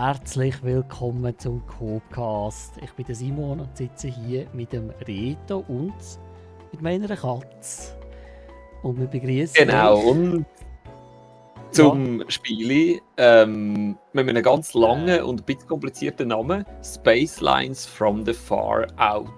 Herzlich willkommen zum Coopcast. Ich bin der Simon und sitze hier mit dem Reto und mit meiner Katze. Und wir begrüßen Genau, euch. und zum Spiel mit einem ganz langen und ein bisschen komplizierten Namen: Space Lines from the Far Out.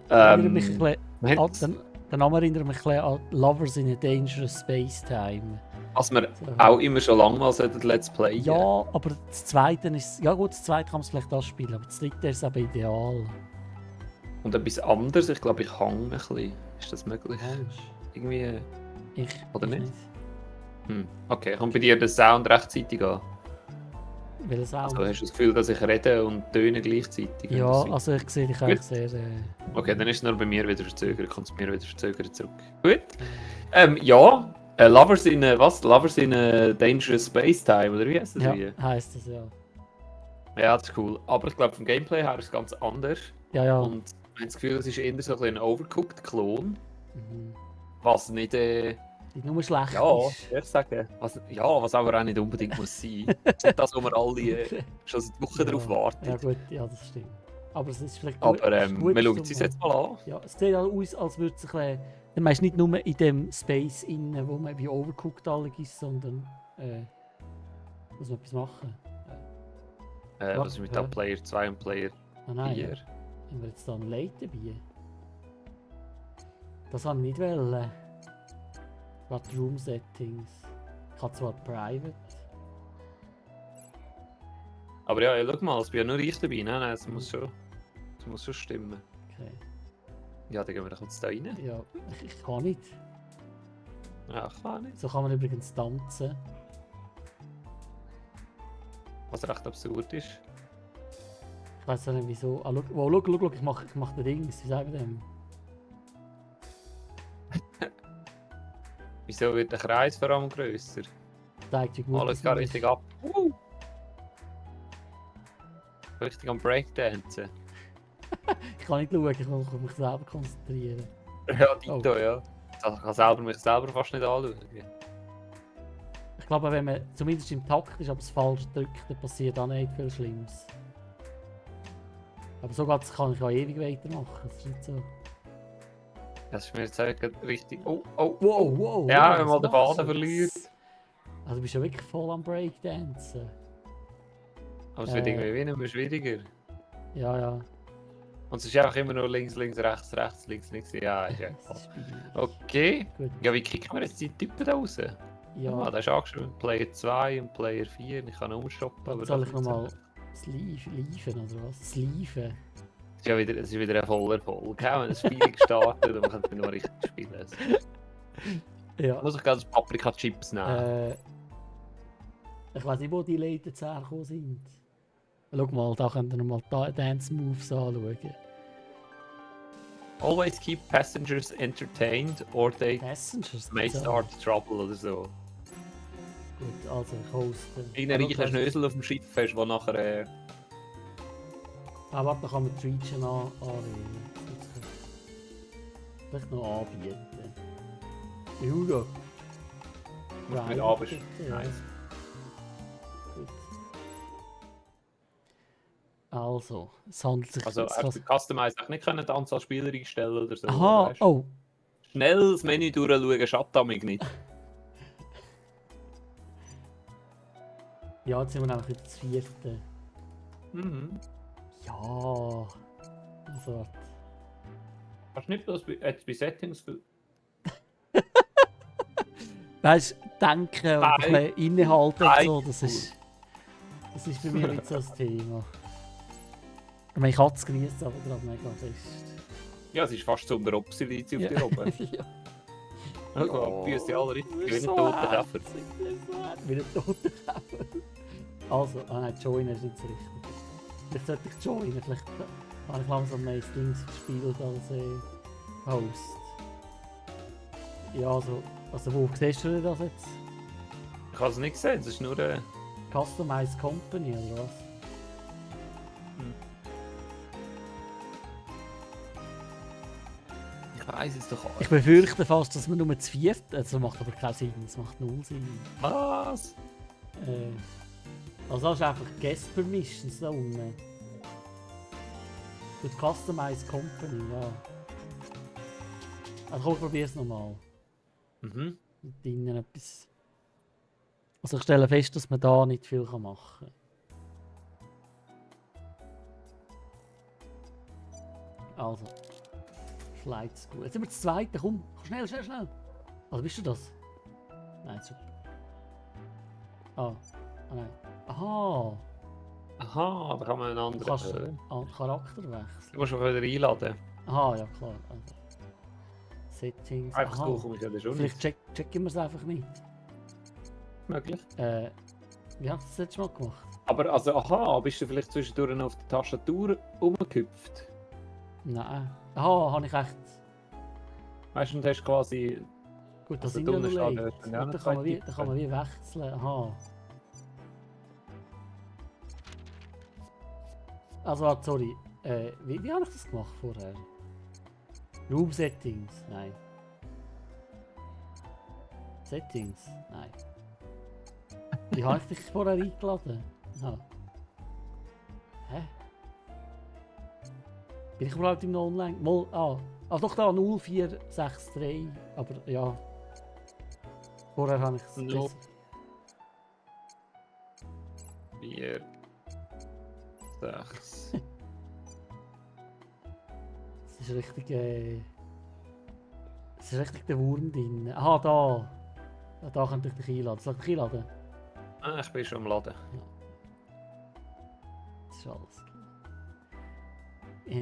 Erinnert mich ein wir bisschen, der Name erinnert mich ein bisschen an Lovers in a Dangerous Space Time. was wir So. auch immer schon lange mal Let's Play. Ja, aber das zweite ist. Ja, gut, das zweite kann man vielleicht das spielen, aber das dritte ist aber ideal. Und etwas anderes, ich glaube, ich hänge ein bisschen. Ist das möglich? Irgendwie. Ich. Oder ich nicht? Okay, kommt bei dir der Sound rechtzeitig an? Welcher Sound? Also hast du das Gefühl, dass ich rede und töne gleichzeitig? Ja, also ich sehe dich eigentlich sehr. Okay, dann ist es nur bei mir wieder verzögert, kommt es mir wieder verzögert zurück. Gut. Ja, Lovers in a Dangerous Space Time, oder wie heißt das? Ja, Wie? heisst das ja. Ja, das ist cool. Aber ich glaube, vom Gameplay her ist es ganz anders. Ja. Und ich habe das Gefühl, es ist eher so ein Overcooked-Klon. Mhm. Was nicht. Nicht nur schlecht Ja, ist. ich sagen. Was aber auch nicht unbedingt muss sein. Das ist das, wo wir alle schon seit Wochen drauf warten. Ja gut, ja das stimmt. Aber es ist vielleicht Aber gut wir schauen es uns jetzt mal an. Ja, es sieht auch aus, als würde es ein bisschen... Du meinst nicht nur in dem Space innen, wo man wie overcooked alles ist, sondern... muss man etwas machen. Was ist mit dem Player 2 und Player 4? Ah nein, ja. Haben wir jetzt da einen Late dabei? Das haben wir nicht wollen. Was Room Settings. Ich habe zwar Private. Aber ja, schau mal, es bin ja nur ich dabei. Nein, es muss schon stimmen. Okay. Ja, dann gehen wir doch jetzt da rein. Ja, ich kann nicht. Ja, ich kann nicht. So kann man übrigens tanzen. Was recht absurd ist. Ich weiß auch nicht wieso. Ah, schau, ich mach den Dings. Wie sagen wir dem? Wieso wird der Kreis vor allem grösser? Zeigt wie gut Alles das geht ist. richtig ab. Richtig am Breakdancen. Ich kann nicht schauen, ich muss mich selber konzentrieren. Ja, Dito, ja. Ich kann mich selber fast nicht anschauen. Ich glaube, wenn man zumindest im Takt ist, aber es falsch drückt, dann passiert auch nicht viel Schlimmes. Aber so kann ich auch ewig weitermachen. Das ist nicht so. Das ist mir jetzt richtig. Oh. Wow. Ja, wenn was man den machst Faden du verliert. jetzt? Also du bist ja wirklich voll am Breakdancen. Aber es wird irgendwie immer schwieriger. Ja. Und es ist einfach immer nur links, rechts, links. Ja, ist ja klar. Okay. Gut. Ja, wie kicken wir jetzt die Typen da raus? Ja, Ah, da ist angeschrieben Player 2 und Player 4. Ich kann umstoppen. Aber soll das ich nochmal sleeven oder was? Sleeven? Es ist wieder ein voller Erfolg. Wir haben das Spiel gestartet und wir können nur richtig spielen. Ja. Muss ich gerade Paprika-Chips nehmen? Ich weiß nicht, wo die Leute jetzt hergekommen sind. Schau mal, da könnt ihr nochmal Dance Moves anschauen. Always keep passengers entertained or they Passengers? may start trouble oder so. Gut, also ich hoste. Ein reicher Schnösel auf dem Schiff hast, der nachher... Warte, da kann man die Region anwählen. Vielleicht noch anbieten. Hugo. Musst du wieder runter. Nice. Gut. Also, es handelt sich... Also hast du Customize auch nicht die Anzahl Spieler einstellen oder so? Aha, weißt? oh. Schnell das Menü durchschauen, schadet mich nicht. Ja, jetzt sind wir nämlich wieder das 4. Mhm. Ja. Also, warte. Hast du nicht bloß bei Settings... Weißt du, denken und ein bisschen innehalten und so, das ist bei mir nicht so das Thema. Meine Katze genießt aber gerade mega fest. Ja, es ist fast so der Obsilizi auf dir oben. Ja. Schau, wie sie alle richtig wie ein so toter Käfer. Wie ein toter Käfer. Also, nein, joinen ist nicht so richtig. Vielleicht sollte ich joinen, vielleicht habe ich langsam mehr Dings verspielt als Host. Ja, also wo siehst du das jetzt? Ich habe es nicht gesehen, es ist nur Customized Company oder was? Ich weiß es doch auch. Ich befürchte fast, dass wir nur zu 4. Also macht aber keinen Sinn, es macht 0 Sinn. Was? Also das ist einfach Guest Permissions da unten. Mit Customize Company, ja. Also komm, ich probier's nochmal. Mhm. Mit drinnen etwas. Also ich stelle fest, dass man da nicht viel machen kann. Also. Flight School. Jetzt sind wir das zweite, komm schnell, schnell, schnell. Also bist du das? Nein, super. Ah, nein. Aha, Aha, da kann man einen du anderen kannst hören. Charakter Du wechseln. musst auch wieder einladen. Aha, ja klar. Also. Settings. Einfach Aha. so komme ich ja schon Vielleicht nicht. checken wir es einfach nicht. Möglich. Wie hast du das letzte Mal gemacht? Aber also, aha, bist du vielleicht zwischendurch noch auf der Tastatur rumgehüpft? Nein. Aha, habe ich echt. Weißt du, du hast quasi. Gut, das Also sind ja da noch unten Leute. steht ja auch noch Da zwei kann Typen. man wie wechseln. Aha. Also, sorry. Wie habe ich das gemacht vorher? Room Settings? Nein. Settings? Nein. Wie habe ich dich vorher eingeladen? Aha. Hä? Bin ich überhaupt im Online? Mal, doch da 0463. Aber ja. Vorher habe ich es No. besser. 4, 6. Es ist richtig. Es ist richtig der Wurm drin. Aha, da. Ja, da könnte ich dich einladen. Soll ich dich einladen? Ah, ich bin schon am Laden. Das ist alles klar. Wir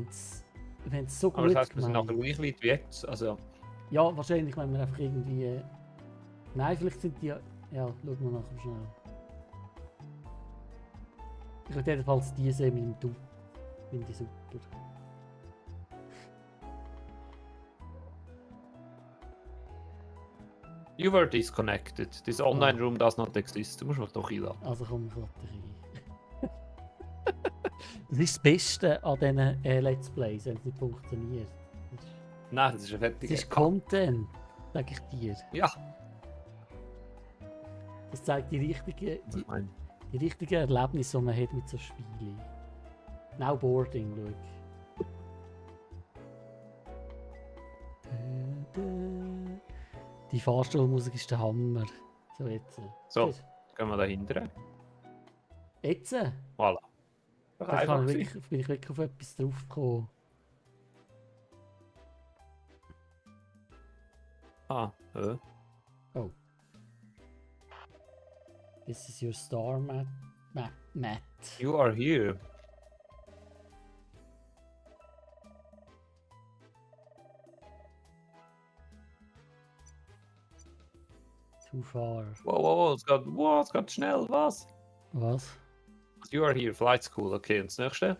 haben es so Aber gut das heisst, wir sind gemeint. nachher gleich weit wie jetzt. Also, Ja, wahrscheinlich, wenn wir einfach irgendwie. Nein, vielleicht sind die. Ja, schauen wir nachher schnell. Ich würde jedenfalls die sehen mit dem Du. Finde ich super. you were disconnected. This online room does not exist. Du musst mich doch einladen. Also komm, ich lade dich ein. Das ist das Beste an diesen Let's Plays, wenn es nicht funktioniert. Nein, das ist ein Das fertiger. ist Content, sag ich dir. Ja. Das zeigt die richtige, Ich meine, die richtigen Erlebnisse, die man hat mit so Spielen. Now Boarding, schau. Die Fahrstuhlmusik ist der Hammer. So jetzt. So. Siehst gehen wir dahinter. du? Jetzt? Voilà. Doch Da einfach bin gewesen. ich wirklich auf etwas drauf gekommen. Ah, Oh. This is your star mat. You are here. Too far. Wow, es geht schnell, was? Was? You are here, Flight School, okay. Und das nächste?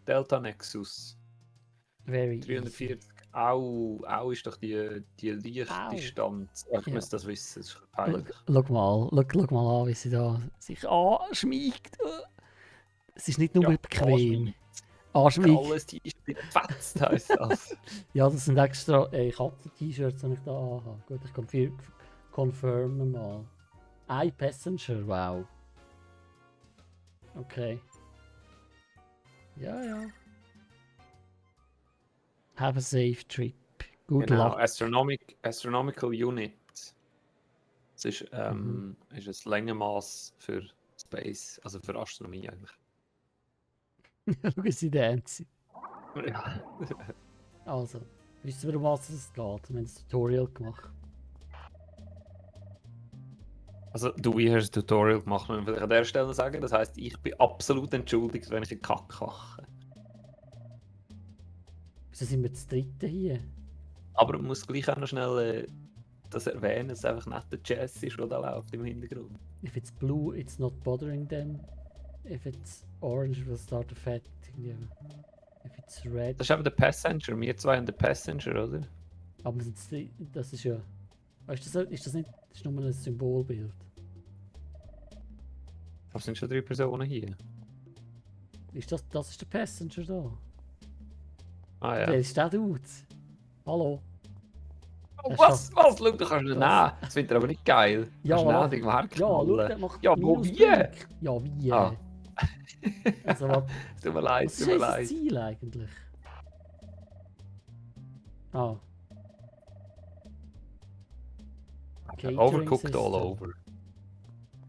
Delta Nexus. Very 340. Au ist doch die Lichtdistanz. Ich Ja. müsste das wissen, das ist peinlich. Schau mal an, wie sie da sich anschmiegt. Es ist nicht nur Ja, bequem. Anschmiegt. Alles T-Shirt fetzt, heisst das. Ja, das sind extra Katzen-T-Shirts, die ich da anhabe. Gut, ich confirme mal. iPassenger, wow. Okay. Ja. Have a safe trip. Good Genau, luck. Astronomical Unit. Das ist, ist ein Längenmaß für Space, also für Astronomie eigentlich. Schau sie dancen. Ja. Also, wisst ihr, um was es geht? Wir haben ein Tutorial gemacht. Also du, wie hast ein Tutorial gemacht, muss ich vielleicht an der Stelle sagen. Das heisst, ich bin absolut entschuldigt, wenn ich einen Kack mache. Wieso sind wir das dritte hier? Aber man muss gleich auch noch schnell das erwähnen, dass es einfach nicht der Jazz ist, der da läuft im Hintergrund. If it's blue, it's not bothering them. If it's orange, we'll start affecting them. If it's red... Das ist eben der Passenger, wir zwei haben den Passenger, oder? Aber das ist ja... Ist das nicht... Das ist nur ein Symbolbild. Aber es sind schon 3 Personen hier. Das ist der Passenger da. Ah Wer ja. ist der Dude? Hallo? Oh, Das was? ist Was? Schau, du kannst ihn Was? nehmen. Das findet er aber nicht geil. Ja, Kannst du schau, ihn irgendwo herknallen. der macht Ja, wo, wie? Minuspunkte. Ja, wie? Ah, Also, was tut mir leid, ist tut mir unser leid. Ziel eigentlich? Ah, Catering Overcooked all System. over.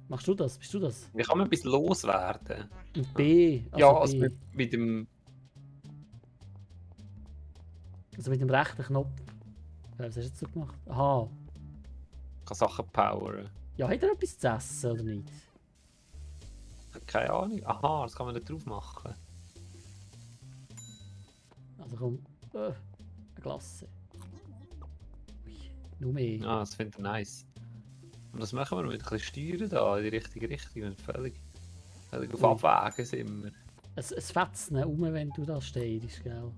Machst du das? Bist du das? Wie kann man etwas loswerden? Und B, Ja, also also B. mit dem... Also mit dem rechten Knopf. Was hast du jetzt so gemacht? Aha. Kann Sachen poweren. Ja, hat er etwas zu essen oder nicht? Keine Ahnung. Aha, das kann man nicht drauf machen. Also komm. Eine Glasse. Ui, nur mehr. Ah, das finde ich nice. Und das machen wir mit ein bisschen Steuern da, in die richtige Richtung. Und völlig auf Abwägen sind wir. Es fetzt nicht um, wenn du da stehst, gell?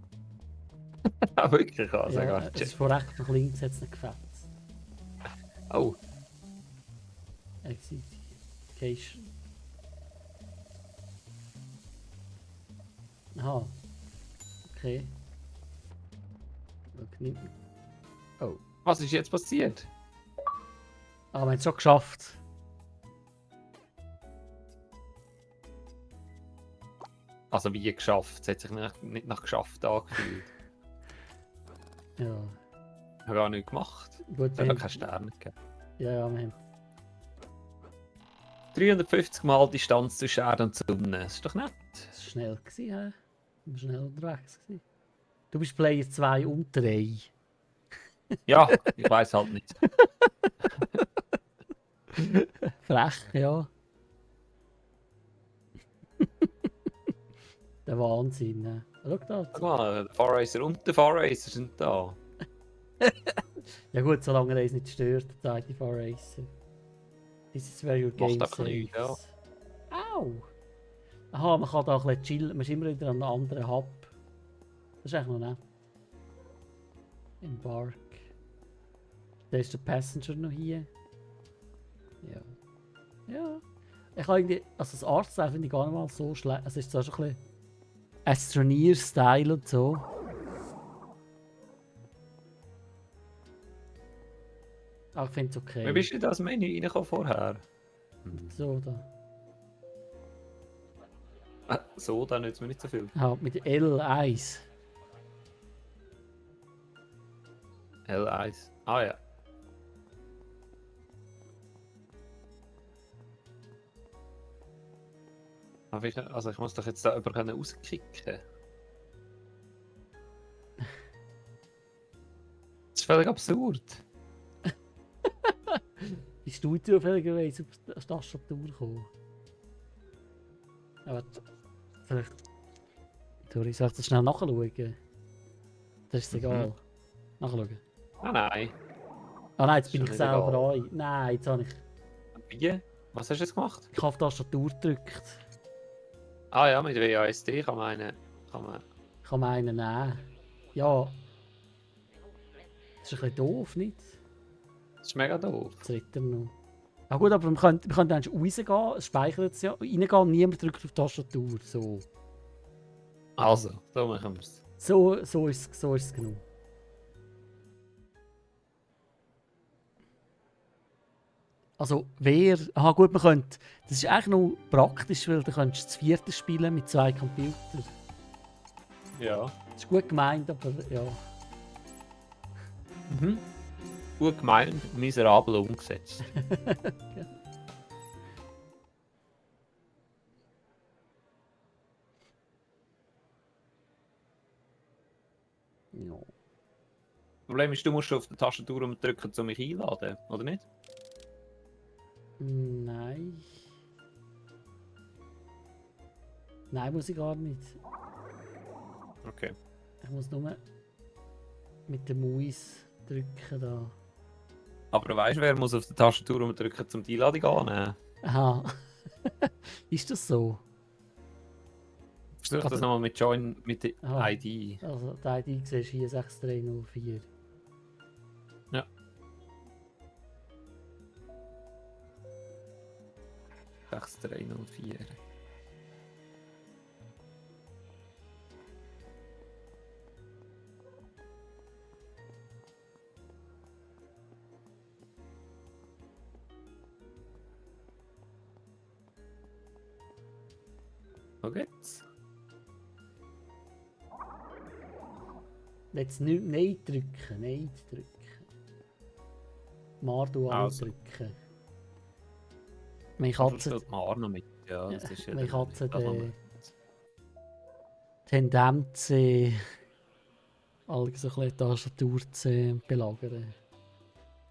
Ah, wirklich? Also, Ja, ja, es ist von rechts nach links jetzt nicht gefetzt. oh, Excitation. Aha. Okay. Okay. Oh. was ist jetzt passiert? Ah, wir haben es schon geschafft. Also wie geschafft? Es hat sich nicht nach geschafft angefühlt. Ja. Ich habe gar nichts gemacht. Gut, Es wir hat haben, keine Sterne gegeben. ja, wir haben 350 Mal Distanz zwischen Erde und Sonne. Das ist doch nett. es war schnell gewesen, hä? Wir waren schnell unterwegs gewesen. Du bist Player 2 und 3. Ja, ich weiß halt nicht. Frech, ja. Der Wahnsinn, ne? Schau da. Guck mal, der Farracer und der Farracer sind da. Ja gut, solange er uns nicht stört, der zweite Far-Racer. This is where your Macht game einfach nichts, saves. Au! Aha, man kann da ein bisschen chillen, man ist immer wieder an einem anderen Hub. Das ist eigentlich noch nett. Embark. Da ist der Passenger noch hier. Ja. Ja. Ich habe irgendwie, also das Artstyle finde ich gar nicht mal so schlecht. Es ist zwar schon ein bisschen Astroneer-Style und so. Aber ich finde es okay. Wie bist du in das Menü reingekommen vorher? So da. So, dann nützt mir nicht so viel. Ah, mit L1. L1. Ah ja. Aber also ich muss doch jetzt da jemanden rauskicken. Das ist völlig absurd. Bist du zufälligerweise auf die Tastatur gekommen? Aber vielleicht. Soll ich das schnell nachschauen? Das ist egal. Nachschauen. Ah nein. Ah nein, jetzt bin Ist ich doch nicht selber egal. ein. Nein, jetzt habe ich. Wie? Was hast du jetzt gemacht? Ich habe auf die Tastatur gedrückt. Ah ja, mit WASD kann man einen... Ich kann meinen nehmen. Ja. Das ist ein bisschen doof, nicht? Das ist mega doof. Jetzt redet er noch. Ah gut, aber wir können eigentlich rausgehen, es speichert es ja, reingehen und niemand drückt auf die Tastatur. So, Also, so machen wir es. so ist es genug. Also, wer... Aha gut, man könnte... Das ist eigentlich noch praktisch, weil du könntest das vierte spielen mit 2 Computern. Ja. Das ist gut gemeint, aber ja. Mhm. Gut gemeint, miserabel umgesetzt. Ja. Das Problem ist, du musst auf die Tastatur drücken, um mich einladen, oder nicht? Nein. Nein, muss ich gar nicht. Okay. Ich muss nur mit der Maus drücken da. Aber weißt du, wer muss auf die Tastatur drücken, um die Einladung anzunehmen? Aha. Ist das so? Versuch das Aber- nochmal mit Join, mit der Aha. ID. Also, die ID siehst du hier 6304. Ja. 6304. Wo geht's? Jetzt nicht Nein drücken, Nein drücken. Mardu Also. drücken. Meine Katze, Das Mar noch mit. Ja, das ist ja meine dann Katze nicht- die Tendenz, alle so ein bisschen die Tastatur zu belagern.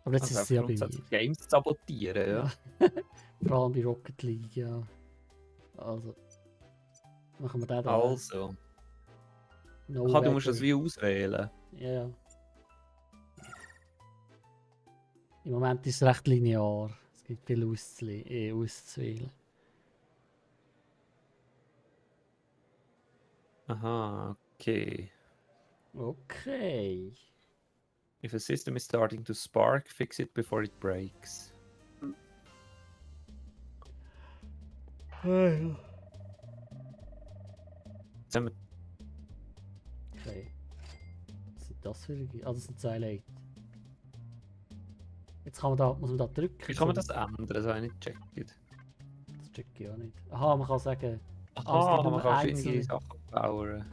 Aber jetzt Also ist sie ja bei grundsätzlich mir. Games zu sabotieren, ja. Vor allem bei Rocket League, ja. Also. Machen wir den da. Also. No Aha, du musst das Weather. wie auswählen. Ja, ja. Im Moment ist es recht linear. Es gibt viel auszuwählen. Aha, okay. Okay. If a system is starting to spark, fix it before it breaks. Okay. Jetzt haben wir Was sind das für das sind zwei Leute. Jetzt kann man da, muss man da drücken. Wie kann man das ändern? Das habe ich nicht gecheckt. Das check ich auch nicht. Aha, man kann sagen, Aha, nur man kann einzelne- verschiedene Sachen bauen.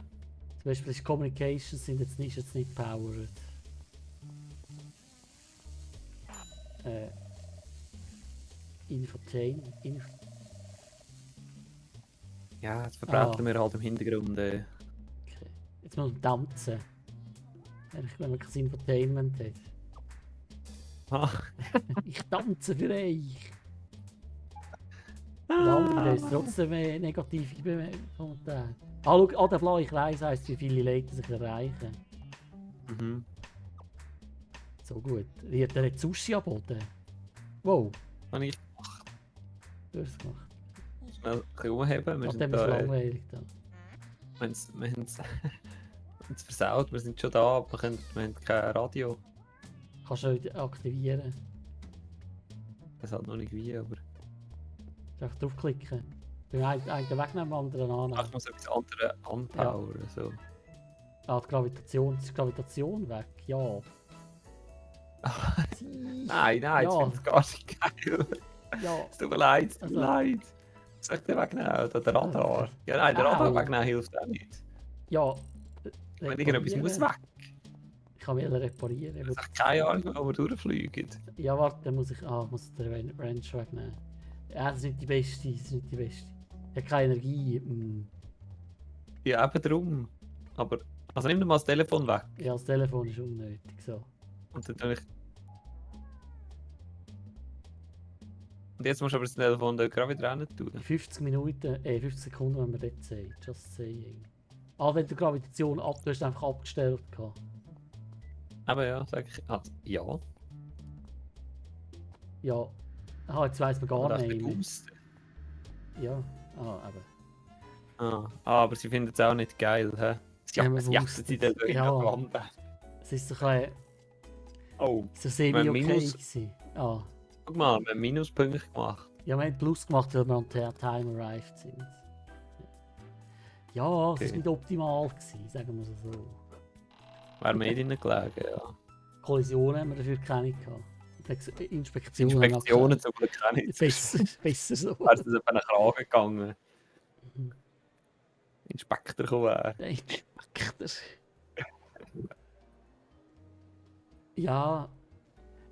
zum Beispiel die Communications sind jetzt nicht powered. Infotainment. Ja, jetzt verbreiten Ah. wir halt im Hintergrund. Okay. Jetzt muss man tanzen. Wenn man kein Infotainment hat. Ah. Ich tanze für euch! Der andere der ist trotzdem negative Kommentare. Ah, schau, der blaue Kreis heisst, wie viele Leute sich erreichen. Mhm. So gut. Wie hat der jetzt Sushi am Boden? Wow, Habe ich du hast es gemacht. schnell ein bisschen umheben. Wir Ach, sind dem ist da, langweilig da. wir haben es versaut, wir sind schon da, aber wir haben kein Radio. Kannst du aktivieren. Das hat noch nicht wie, aber Einfach draufklicken. Den einen wegnehmen, den anderen annehmen. ich muss etwas anderes anpowern. So. Ah, die Gravitation, ist die Gravitation weg? Ja. Nein, nein, Ja. das finde ich gar nicht geil. Ja. Es tut mir leid, es tut mir Also- leid. Soll ich den wegnehmen? Oder der Radar? Ja, nein, der Radar Au. wegnehmen hilft auch nicht. Ja. Wenn irgendetwas muss weg. Ich kann wieder reparieren. Ich habe keine Ahnung, wo wir durchfliegen. Ja, warte, dann muss ich den Range wegnehmen. Ja, das ist nicht die beste, das ist nicht die beste. Ich habe keine Energie. Ja, eben drum. Aber, also nimm dir mal das Telefon weg. Ja, das Telefon ist unnötig. So. Und dann tue ich... Und jetzt musst du aber das Telefon da gerade wieder rein tun. In 50 Minuten, 50 Sekunden, wenn wir dort sehen. Just saying. Ah, wenn die Gravitation du hast einfach abgestellt gehabt. Aber ja, sag ich. Ah, ja. Ja. Ah, jetzt weiss man gar Aber nicht das mehr. Boost. Ja. Ah, eben. Aber sie finden es auch nicht geil, hä? Ja, man Es jachtet sie dann in ja. der Wand. Es ist so ein Oh, bisschen so semi-okay Minus- gewesen. Ah. guck mal, wir haben Minuspunkte gemacht. Ja, wir haben Plus gemacht, weil wir am Time arrived sind. Ja, es Okay. war nicht optimal gewesen, sagen wir es so. Wäre mehr drinnen gelegen, ja. Kollisionen haben wir dafür keine gehabt. Inspektionen haben wir Inspektionen zum Glück auch nicht. besser so. Wäre es etwa einen Kragen gegangen. Mhm. Inspektor kommen. Der Inspektor. Ja,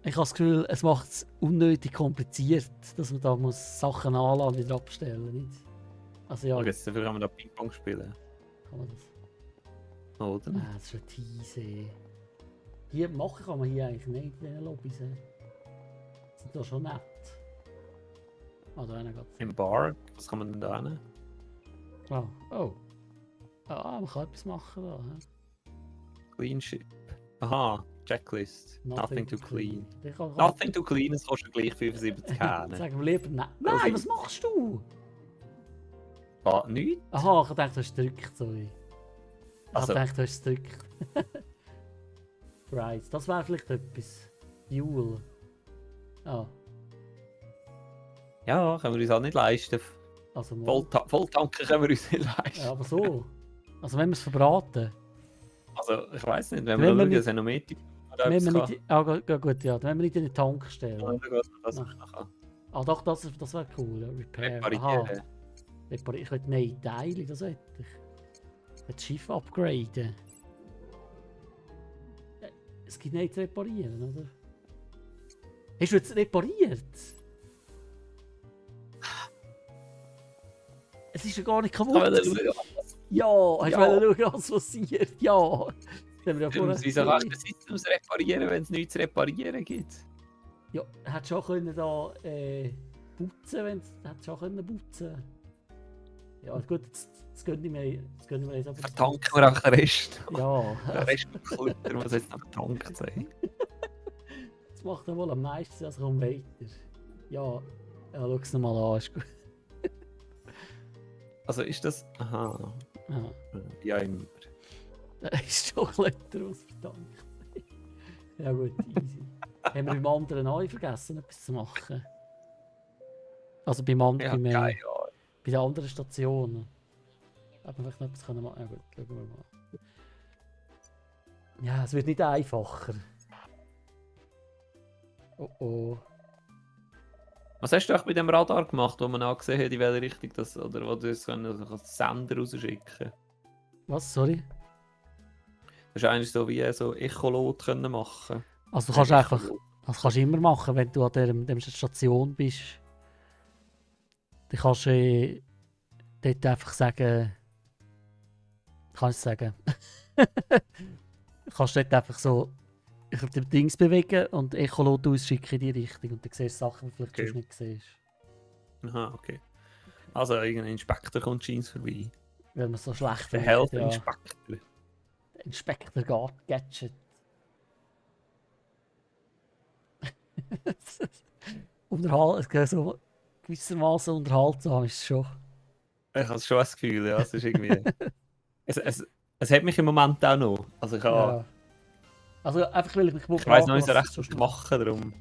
ich habe das Gefühl, es macht es unnötig kompliziert, dass man da muss Sachen anladen und wieder abstellen, nicht? Also ja, Okay, jetzt dafür kann man da Ping-Pong spielen. kann man das. Oder? Ah, das ist ein Tease. Hier machen kann man hier eigentlich nicht in diesen Lobbys. Die sind da schon nett. Ah, da einer geht's. Im Bar, was kann man denn da hin? Oh. Oh. Ah, man kann etwas machen da. He? Clean Ship. Aha, Checklist. Nothing to clean. Ich kann, Nothing to clean, es kostet gleich 75 Hähne. Sagen wir lieber nein. Nein. Nein, was machst du? Ah, nichts? Aha, ich dachte, du hast gedrückt, sorry. Ich Also- dachte, du hast es gedrückt. Right, das wäre vielleicht etwas. Fuel. Ah, Ja, können wir uns auch nicht leisten. also mal. Volltanken können wir uns nicht leisten. Ja, aber so. Also wenn wir es verbraten. Also, ich weiß nicht, wenn Wenn wir wir schauen, nicht- es noch mehr Wenn wir nicht, gut, ja. Wenn wir nicht in den Tank stellen. das Ah, doch, das wäre cool. Ja. Repair. Aha. reparieren. Ich will neue Teile, das will ich. Ich will das Schiff upgraden. Es gibt nichts zu reparieren, oder? Hast du jetzt repariert? Es ist ja gar nicht kaputt. Ja, hast du schauen, was passiert? Ja. Das haben wir ja vorher Wieso kannst du Systems reparieren, wenn es nichts zu reparieren gibt? Ja, hätte schon können da putzen, wenn es hätte schon können putzen. Ja, gut, das gönne ich mir jetzt aber. Vertanken wir auch den Rest. Ja, Der Rest der Klutter muss jetzt noch vertankt sein. das macht ja wohl am meisten Sinn, also komm weiter. Ja, schau es nochmal an, ist gut. Also ist das... Aha. Ja, Ja, immer. da ist schon Kletter, was verdankt. Ja gut, easy. Haben wir beim anderen auch vergessen, etwas zu machen? Also beim anderen, Ja, geil, ja. bei den anderen Stationen. Hätten wir vielleicht noch etwas machen können. Ja gut, schauen wir mal. Ja, es wird nicht einfacher. Oh oh. Was hast du eigentlich mit dem Radar gemacht, wo man angesehen hat, in welche Richtung das... Oder wo du es also Sender rausschicken? Was, sorry? Das ist eigentlich so wie so Echolot können machen. Also du kannst einfach, das kannst du immer machen, wenn du an der Station bist. Dann kannst du dort einfach sagen... Kannst du sagen? Kannst du dort einfach so auf dem Dings bewegen und Echolot ausschicken in die Richtung und dann siehst du Sachen, die du vielleicht sonst nicht siehst. Aha, okay. Also irgendein Inspektor kommt scheins vorbei. Wenn man so schlecht Der wirkt, Health ja. Inspector. Inspektor Gadget. Es geht so gewissermaßen unterhaltsam ist es schon. Ich habe schon das Gefühl, ja, es ist irgendwie... es hat mich im Moment auch noch. Also ich habe... Ja. Also einfach weil ich mich Ich weiss noch nicht so recht, was machen darum.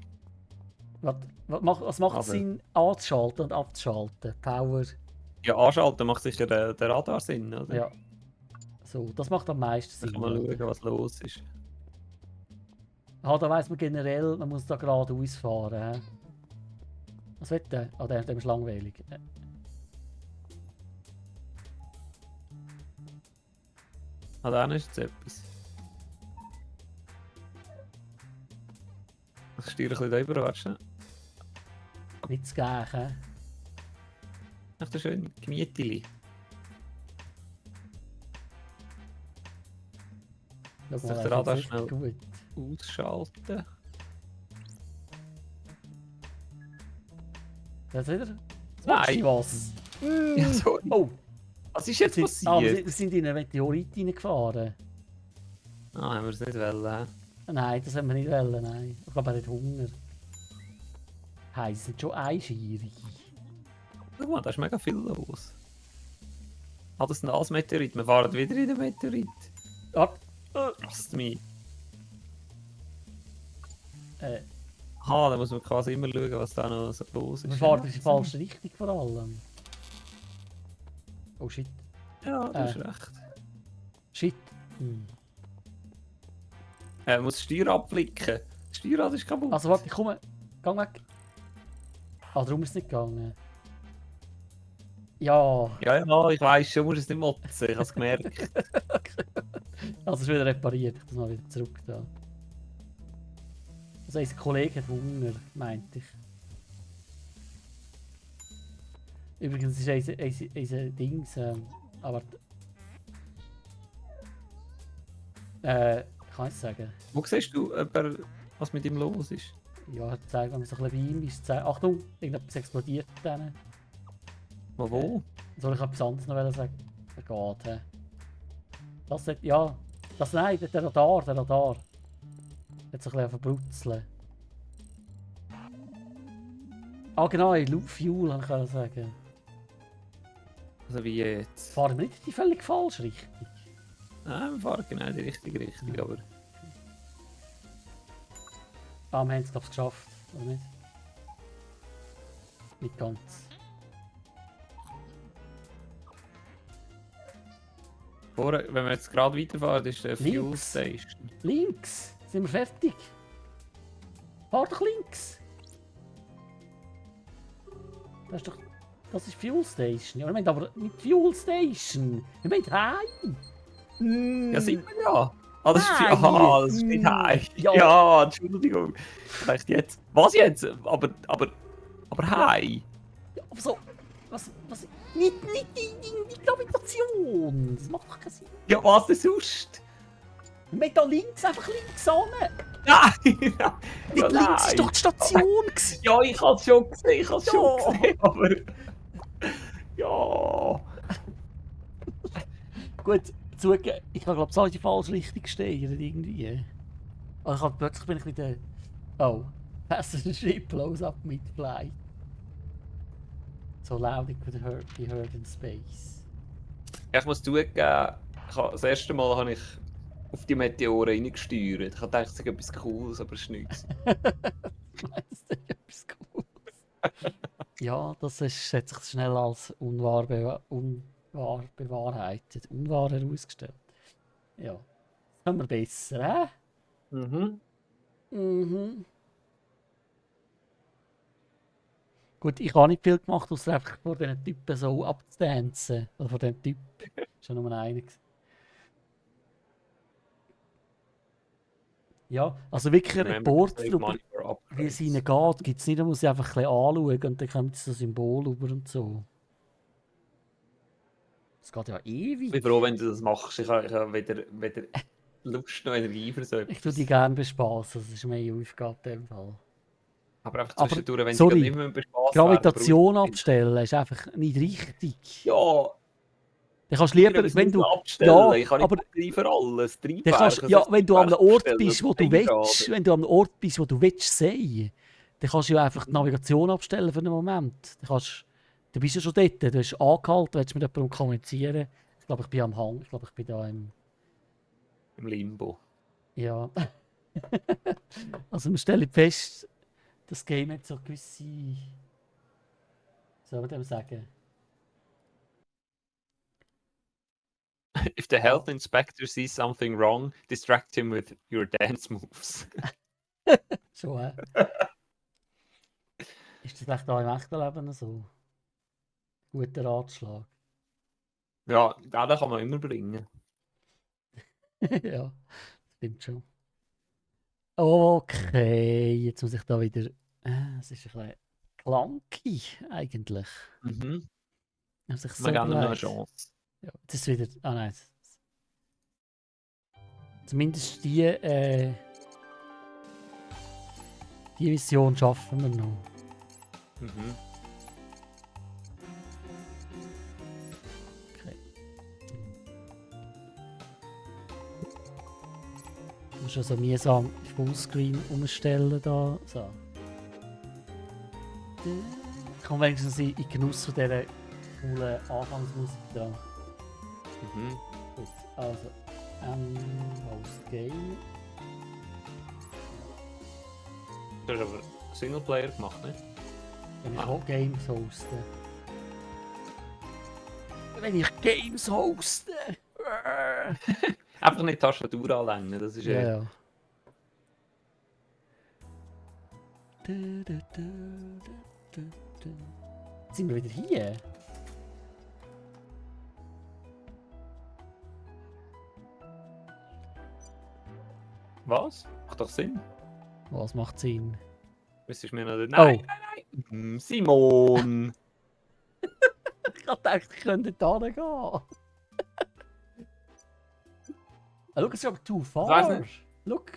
Was macht Also- Sinn anzuschalten und abzuschalten? Power. Ja, anschalten macht sicher der Radar Sinn, oder? Ja. So, das macht am meisten Dann Sinn. kann man schauen, was los ist. Ah, da weiss man generell, man muss da geradeaus fahren. He? Was will der? Ah, der ist langweilig. Ah, da ist jetzt etwas. Ich stehe ein bisschen da rüber, weißt du? Nicht zu gehen. He? Echt ein schönes Gemieteli. Schau Sich mal, der das Radar ist schnell- gut. Ausschalten. Das wieder? Nein. Was? Ja, sorry. Oh, Was ist jetzt wir passiert? sind in einen Meteorit reingefahren. Ah, haben wir es nicht wollen. Nein, das haben wir nicht wollen, nein. Ich habe nicht Hunger. Hey, sie sind schon einschierig. Guck mal, da ist mega viel los. Ah, das sind alles Meteoriten. Wir fahren wieder in den Meteorit. Warte. Lasst mich. Äh, Ah, da muss man quasi immer schauen, was da noch so los ist. wir fahren in die falsche Richtung vor allem. Oh shit. Ja, du hast recht. Shit. Hm. Er muss das Steuer abflicken. Das Steuerrad ist kaputt. Also warte, ich komme. Gang weg. Ah, darum ist es nicht gegangen. Ja. Ja, ich weiss schon, musst es nicht motzen. Ich habe es gemerkt. Also es ist wieder repariert. Ich das mal wieder zurück da. Also unser Kollege hat Hunger, meinte ich. Übrigens ist unser Dings, aber... kann ich sagen? Wo siehst du, was mit ihm los ist? Ja, zeigen, wenn man so ein bisschen bei ihm ist. Achtung, irgendetwas explodiert dann. Wo? Soll ich etwas anderes noch sagen? Er geht, hä? Das hat, ja. Das, nein, der Radar. Hat so ein bisschen verbrutzeln. Ah genau, Fuel kann ich sagen. Also wie jetzt? Fahren wir nicht in die völlig falsche Richtung? Nein, wir fahren genau in die richtige Richtung, aber... Ah, wir haben es glaube ich geschafft, oder nicht? Nicht ganz. Wenn wir jetzt gerade weiterfahren, ist der Fuel Links. Station. Links! Sind wir fertig? Fahr doch links! Das ist doch... Das ist Fuel Station. Ja, wir meinen aber nicht Fuel Station. Wir meinen Heim. Ja, sieht man ja. Ah, das ist Hi. aha, das ist nicht Hi. Ja. Ja, Entschuldigung. Ich dachte jetzt. Was jetzt? Aber Hi. Ja, aber so. Was? Nicht die Gravitation. Das macht doch keinen Sinn. Ja, was denn sonst? Wir meinen da links, einfach links an. Nein! Nicht Ja, links nein. ist doch die Station. Gewesen. Ja, ich hab's schon gesehen, Ja. aber. Ja. Gut, zugeben, ich habe glaube ich die falsche Richtung gesteuert irgendwie. Also plötzlich bin ich wieder... Oh, Passenger Ship blows up mid-flight. So loud it could be heard in space. Ja, ich muss zugeben, das erste Mal habe ich auf die Meteoren reingesteuert. Ich dachte, es sei etwas Cooles, aber es ist nichts. Das ist etwas Cooles. Ja, das hat sich schnell als unwahr bewahrheitet. Unwahr herausgestellt. Ja. Das können wir besser, hä? Mhm. Mhm. Gut, ich habe nicht viel gemacht, außer einfach vor diesen Typen so abzutanzen. Oder vor diesem Typ. Ist ja nur einer gewesen. Ja, also wirklich ein Report darüber, wie es ihnen geht, gibt es nicht, da muss ich einfach ein bisschen anschauen und dann kommt so ein Symbol über und so. Das geht ja ewig. Ich bin froh, wenn du das machst. Ich habe weder Lust noch Energie für so etwas. Ich tue die gerne bespaßen, das ist meine Aufgabe in dem Fall. Aber einfach zwischendurch, wenn sorry, sie nicht mehr bespaßt Gravitation abstellen ist einfach nicht richtig. Ja, Dann kannst du lieber, wenn du... abstellen. Ich kann aber nicht für alles. dann kannst, ja, wenn du an einem Ort bist, wo du willst, wenn du an einem Ort bist, wo du willst sehen, dann kannst du ja einfach die Navigation abstellen für einen Moment. Du bist ja schon dort, du hast angehalten, willst mit jemandem kommunizieren. Ich glaube, ich bin am Hang, ich glaube, ich bin da im Limbo. Ja. Also wir stellen fest, das Game hat so gewisse... Soll man dem sagen? If the health inspector sees something wrong, distract him with your dance moves. Schon, hä? Ist das echt auch im echten Leben so? Guter Ratschlag. Ja, den kann man immer bringen. Ja, stimmt schon. Okay, jetzt muss ich da wieder... Es ist ein bisschen clunky eigentlich. Mhm. Also ich Wir geben ihm noch eine überlegt. Chance. Ja, das ist wieder... Ah nein. Zumindest die Mission schaffen wir noch. Mhm. Okay. Ich muss also mühsam Fullscreen umstellen da. So. Ich komme wenigstens in Genuss von dieser coolen Anfangsmusik da. Mhm. Gut, also Host Game. Du hast aber Singleplayer gemacht, nicht? Wenn ich auch Games hoste. Wenn ich Games hoste! Einfach nicht die Tastatur anlängen, das ist Ja, ja. ja. Jetzt sind wir wieder hier. Was? Macht doch Sinn. Was macht Sinn? Das ist mir noch. Nein, nein. Simon! Ich hab gedacht, ich könnte da gehen. Schau, es ist aber too far. Weiss nicht. Look.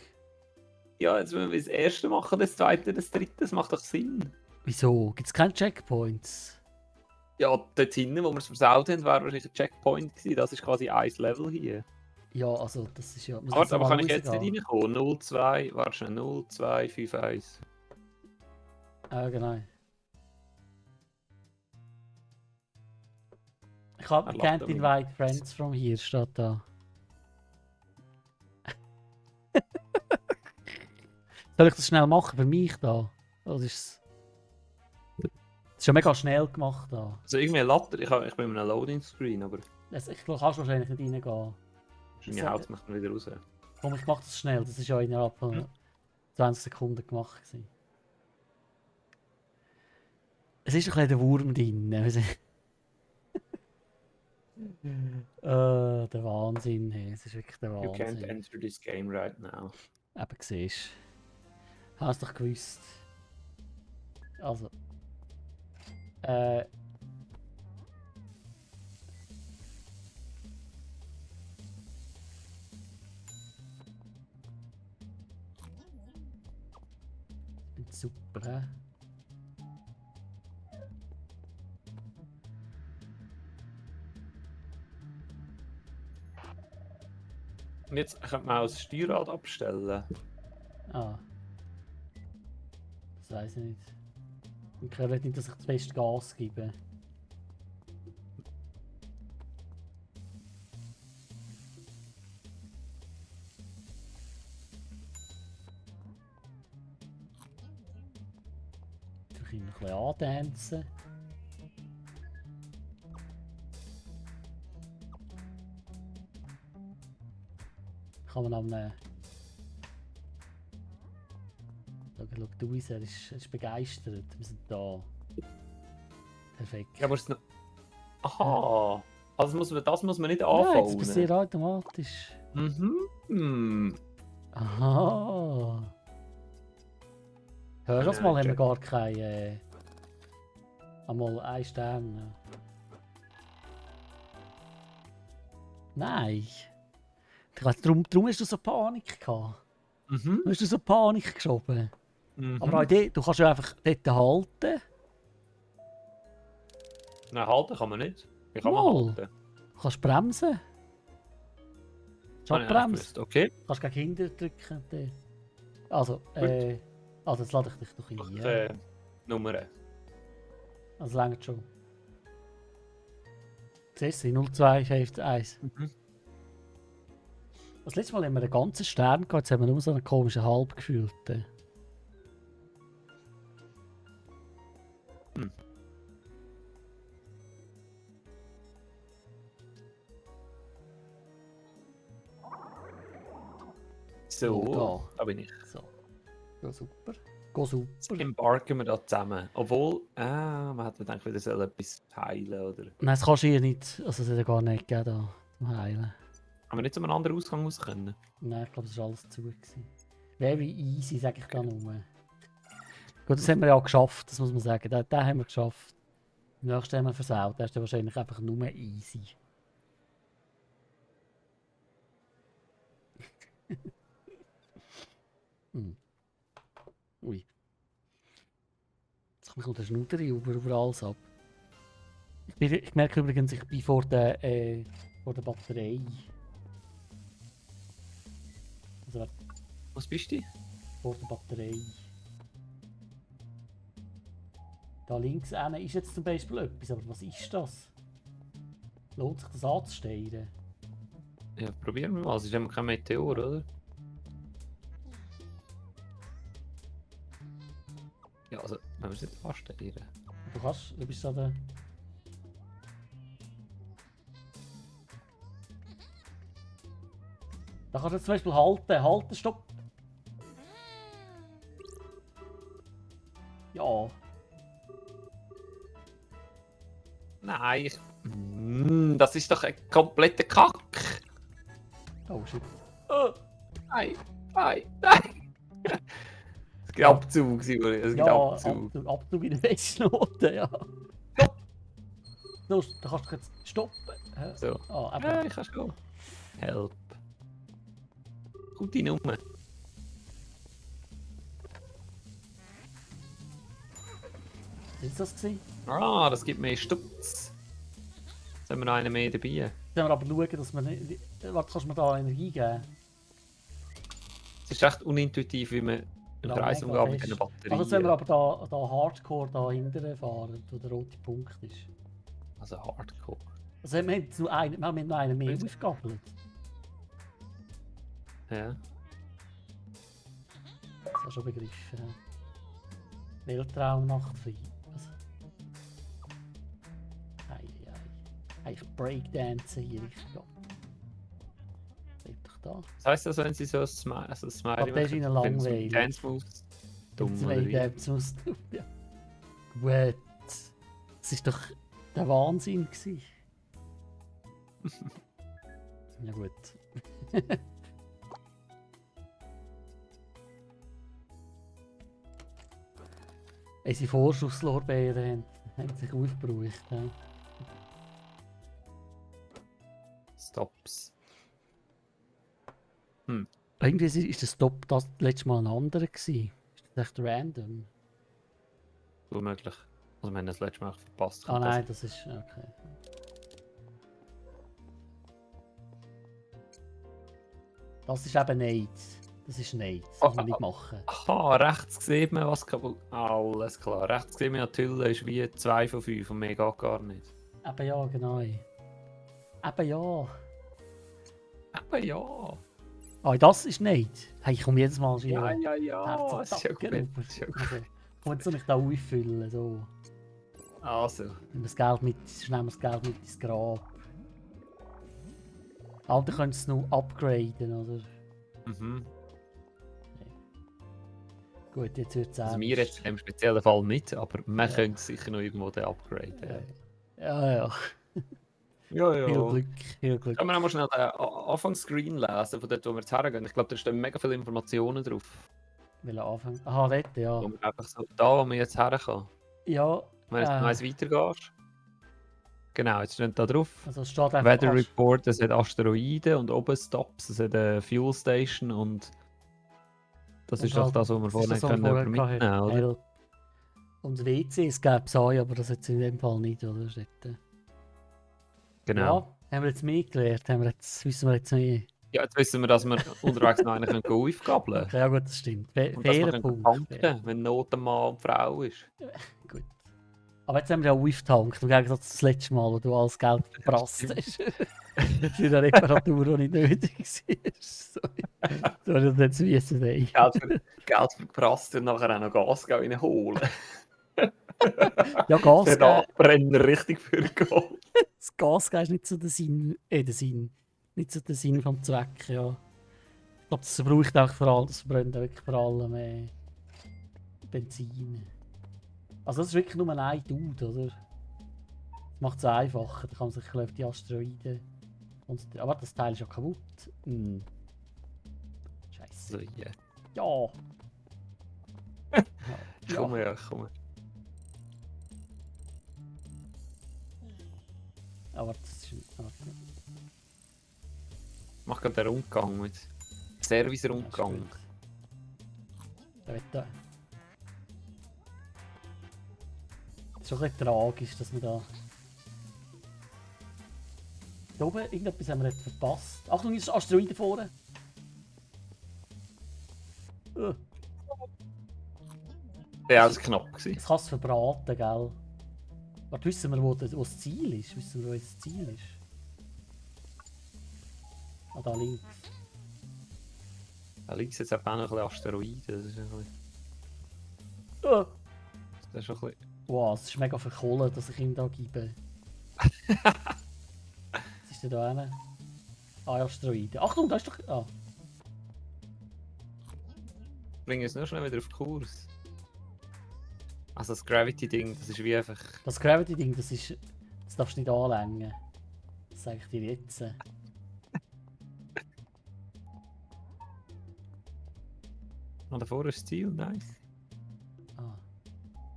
Ja, jetzt müssen wir das erste machen, das zweite, das dritte, das macht doch Sinn. Wieso? Gibt es keine Checkpoints? Ja, dort hinten, wo wir es versaut haben, wäre wahrscheinlich ein Checkpoint gewesen. Das ist quasi ein Level hier. Ja, also das ist ja... Aber kann ich jetzt nicht reinkommen? 0,2, warte schnell, 0,251. Ah, genau. Ich habe can't invite friends from here, steht da. Soll ich das schnell machen für mich da? Oder ist es... Das ist schon mega schnell gemacht da. Also irgendwie ein Latte, ich bin in einem Loading Screen, aber Ich kannst wahrscheinlich nicht reingehen. wahrscheinlich haut es mich dann wieder raus. Komm, ich mach das schnell. Das ist ja innerhalb von 20 Sekunden gemacht gewesen. Es ist ein bisschen der Wurm drin. Der Wahnsinn. Hey. Es ist wirklich der You can't Wahnsinn. enter this game right now. Eben, siehst du. Hast du doch gewusst. Also. Super, hä? Und jetzt könnte man auch das Steuerrad abstellen. Ah. Das weiß ich nicht. Ich will nicht, dass ich zu fest Gas gebe. Ich ihn ein bisschen antanzen. Kann man am schau, du er ist begeistert. Wir sind da. Perfekt. Ja, aber es noch... Aha! Also das muss man nicht Nein, das anfangen. passiert automatisch. Mhm. Hm. Aha. Hörst du das mal, haben wir gar keine. Einmal 1 Stern. Nein. Darum hast du so Panik gehabt. Mhm. Hast du so Panik geschoben. Mhm. Aber auch dort, du kannst ja einfach dort halten. Nein, halten kann man nicht. Wie kann man Mal. halten? Du kannst bremsen. Habe ich nicht Bremsen. gewusst. Okay. Du kannst gegen hinten drücken. Dort. Also, jetzt lade ich dich doch ein. Ja. Nummern. Also längert schon. Siehst du, 0251. Mhm. Das letzte Mal haben wir einen ganzen Stern gehabt, jetzt haben wir nur so einen komischen halbgefüllten. So, da bin ich. So. Ja, super. Go super. Jetzt embarken wir da zusammen. Obwohl, man hätte gedacht, wir sollen etwas heilen, oder? Nein, das kannst du hier nicht. Also, es hat ja gar nicht gegeben, da, zum Heilen. Haben wir nicht zu einem anderen Ausgang raus können? Nein, ich glaube, es war alles zu. Gewesen. Very easy, sage ich da nur. Gut, das haben wir ja auch geschafft, das muss man sagen. Den haben wir geschafft. Im nächsten haben wir versaut. Der ist dann wahrscheinlich einfach nur easy. Ui. Jetzt kommt der Schnutter über alles ab. Ich merke übrigens, ich bin vor der Batterie. Also, Was bist du? vor der Batterie. Da links hinten ist jetzt zum Beispiel etwas, aber was ist das? Lohnt sich das anzusteuern? Ja, probieren wir mal. Es ist immer kein Meteor, oder? Ja, also, wenn wir es nicht ansteuern. Du bist da der... Da kannst du jetzt zum Beispiel halten, stopp! Ja. Nein, das ist doch ein kompletter Kack. Oh shit. Nein, nein, nein. Es gibt Abzug, Simon. Es gibt Ja, Abzug. Abzug in der Bestnote, ja. Stopp! Los, da kannst du jetzt stoppen. So. Ah, eben. Ja, ich kann gehen. Help. Gute Nummer. Ist das gewesen? Ah, das gibt mehr Stutz. Jetzt haben wir noch einen mehr dabei. Jetzt müssen wir aber schauen, dass wir nicht... Warte, kannst du mir da Energie geben? Es ist echt unintuitiv, wie man im Ja, Kreis mega umgeht mit fest. diesen Batterien. Also jetzt wenn wir aber da Hardcore da hinten fahren, wo der rote Punkt ist. Also Hardcore. Also wir haben jetzt nur einen, wir haben noch einen mehr aufgegabelt. Ja. Das hast du schon begriffen. Weltraumnachtfrei. Was? Ei. Eigentlich Breakdancen hier richtig ab. Bleib doch da. Was heisst das, wenn sie so ein Smiley Aber der ist ihnen langweilig. Dance Moves. Dumm, oder wie? Dance Moves. Ja. Gut. ist doch der Wahnsinn gewesen. Ja gut. Unsere Vorschusslorbeeren haben sich aufgebraucht. Ja. Stops. Irgendwie ist der Stop das letzte Mal ein anderer gewesen. Ist das echt random? Unmöglich. Also wir haben das letzte Mal verpasst. Ah nein, das ist... okay. Das ist eben nichts. Das ist nichts. Das muss man nicht machen. Aha, rechts sieht man was kaputt. Alles klar. Rechts sieht man ja, die Hülle ist wie 2 von 5 und mehr geht gar nicht. Eben ja, genau. Eben ja. Aber ja. Ah, das ist nicht. Hey, ich komme jedes Mal schon. Ja. Das ist ja gut. Das ist ja gut. Also, komm, soll ich da auffüllen? So. Also. Nehmen wir das Geld mit, nehmen wir das Geld mit ins Grab. Alter, könntest du es noch upgraden, oder? Mhm. Gut, jetzt wird es Also wir jetzt im speziellen Fall nicht, aber wir können es sicher noch irgendwo upgraden. Ja. Ja. Viel Glück, viel Glück. Können wir auch mal schnell den Anfangsscreen lesen, von dort, wo wir jetzt hergehen? Ich glaube, da stehen mega viele Informationen drauf. Will er anfangen? Aha, dort, ja. Wo wir einfach so, da, wo wir jetzt herkommen. Ja. Wenn du jetzt noch eins weitergehst. Genau, jetzt steht da drauf. Also es steht einfach Weather Report, es hat Asteroiden und oben Stops, es hat eine Fuel Station und das Und ist doch halt- das, was wir vorhin das, was wir mitnehmen vorher können, oder? Ja. Und WCs gäbe es auch, aber das jetzt in dem Fall nicht, oder? Genau. Ja, haben wir jetzt mehr gelernt, wissen wir jetzt mehr. Ja, jetzt wissen wir, dass wir unterwegs noch einen aufgabeln können. Okay, ja gut, das stimmt. Und dass wir Fairer Punkt. tanken, wenn Not ein Mann und Frau ist. Gut. Aber jetzt haben wir ja aufgetankt, im Gegensatz zum letzten Mal, wo du alles Geld verprasst hast. Für eine Reparatur, die nicht nötig war. Sorry, das jetzt wissen wir. Geld verprasst und nachher auch noch Gas reinholen. Ja, Gas Der geben. Nachbrenner richtig für Gold. Das Gas geben ist nicht so der Sinn, nicht so der Sinn vom Zweck, ja. Ich glaube, das verbraucht auch vor allem, das verbrennt wirklich vor allem Benzin. Also das ist wirklich nur ein Dude, oder? Das macht es einfacher, da kann man sich ein bisschen auf die Asteroiden konzentrieren. Aber das Teil ist ja kaputt. Scheiße. So, yeah. Ja! Ich komme. Aber das ist... Mach gerade den Rundgang mit. Service-Rundgang. Da wird da. Es ist schon ein bisschen tragisch, dass wir da... Da oben, irgendetwas haben wir jetzt verpasst. Achtung, jetzt ist Asteroiden vorne! Der war knapp. Gewesen. Es kann es verbraten, gell? Warte, wissen wir, wo das Ziel ist? Wissen wir, wo das Ziel ist? Ah, da links. Da liegt jetzt auch noch ein bisschen Asteroiden. Das ist ein bisschen... Oh. Das ist schon ein bisschen... Wow, es ist mega verkohlt, dass ich ihm da gebe. Was ist denn da hinten? Ah, Asteroiden. Achtung, da ist doch... Ah. Bring uns nur schnell wieder auf Kurs. Also das Gravity-Ding, das ist wie einfach... Das Gravity-Ding, das darfst du nicht anlängen. Das sage ich dir jetzt. Ah, davor ist das Ziel, nice. Ah.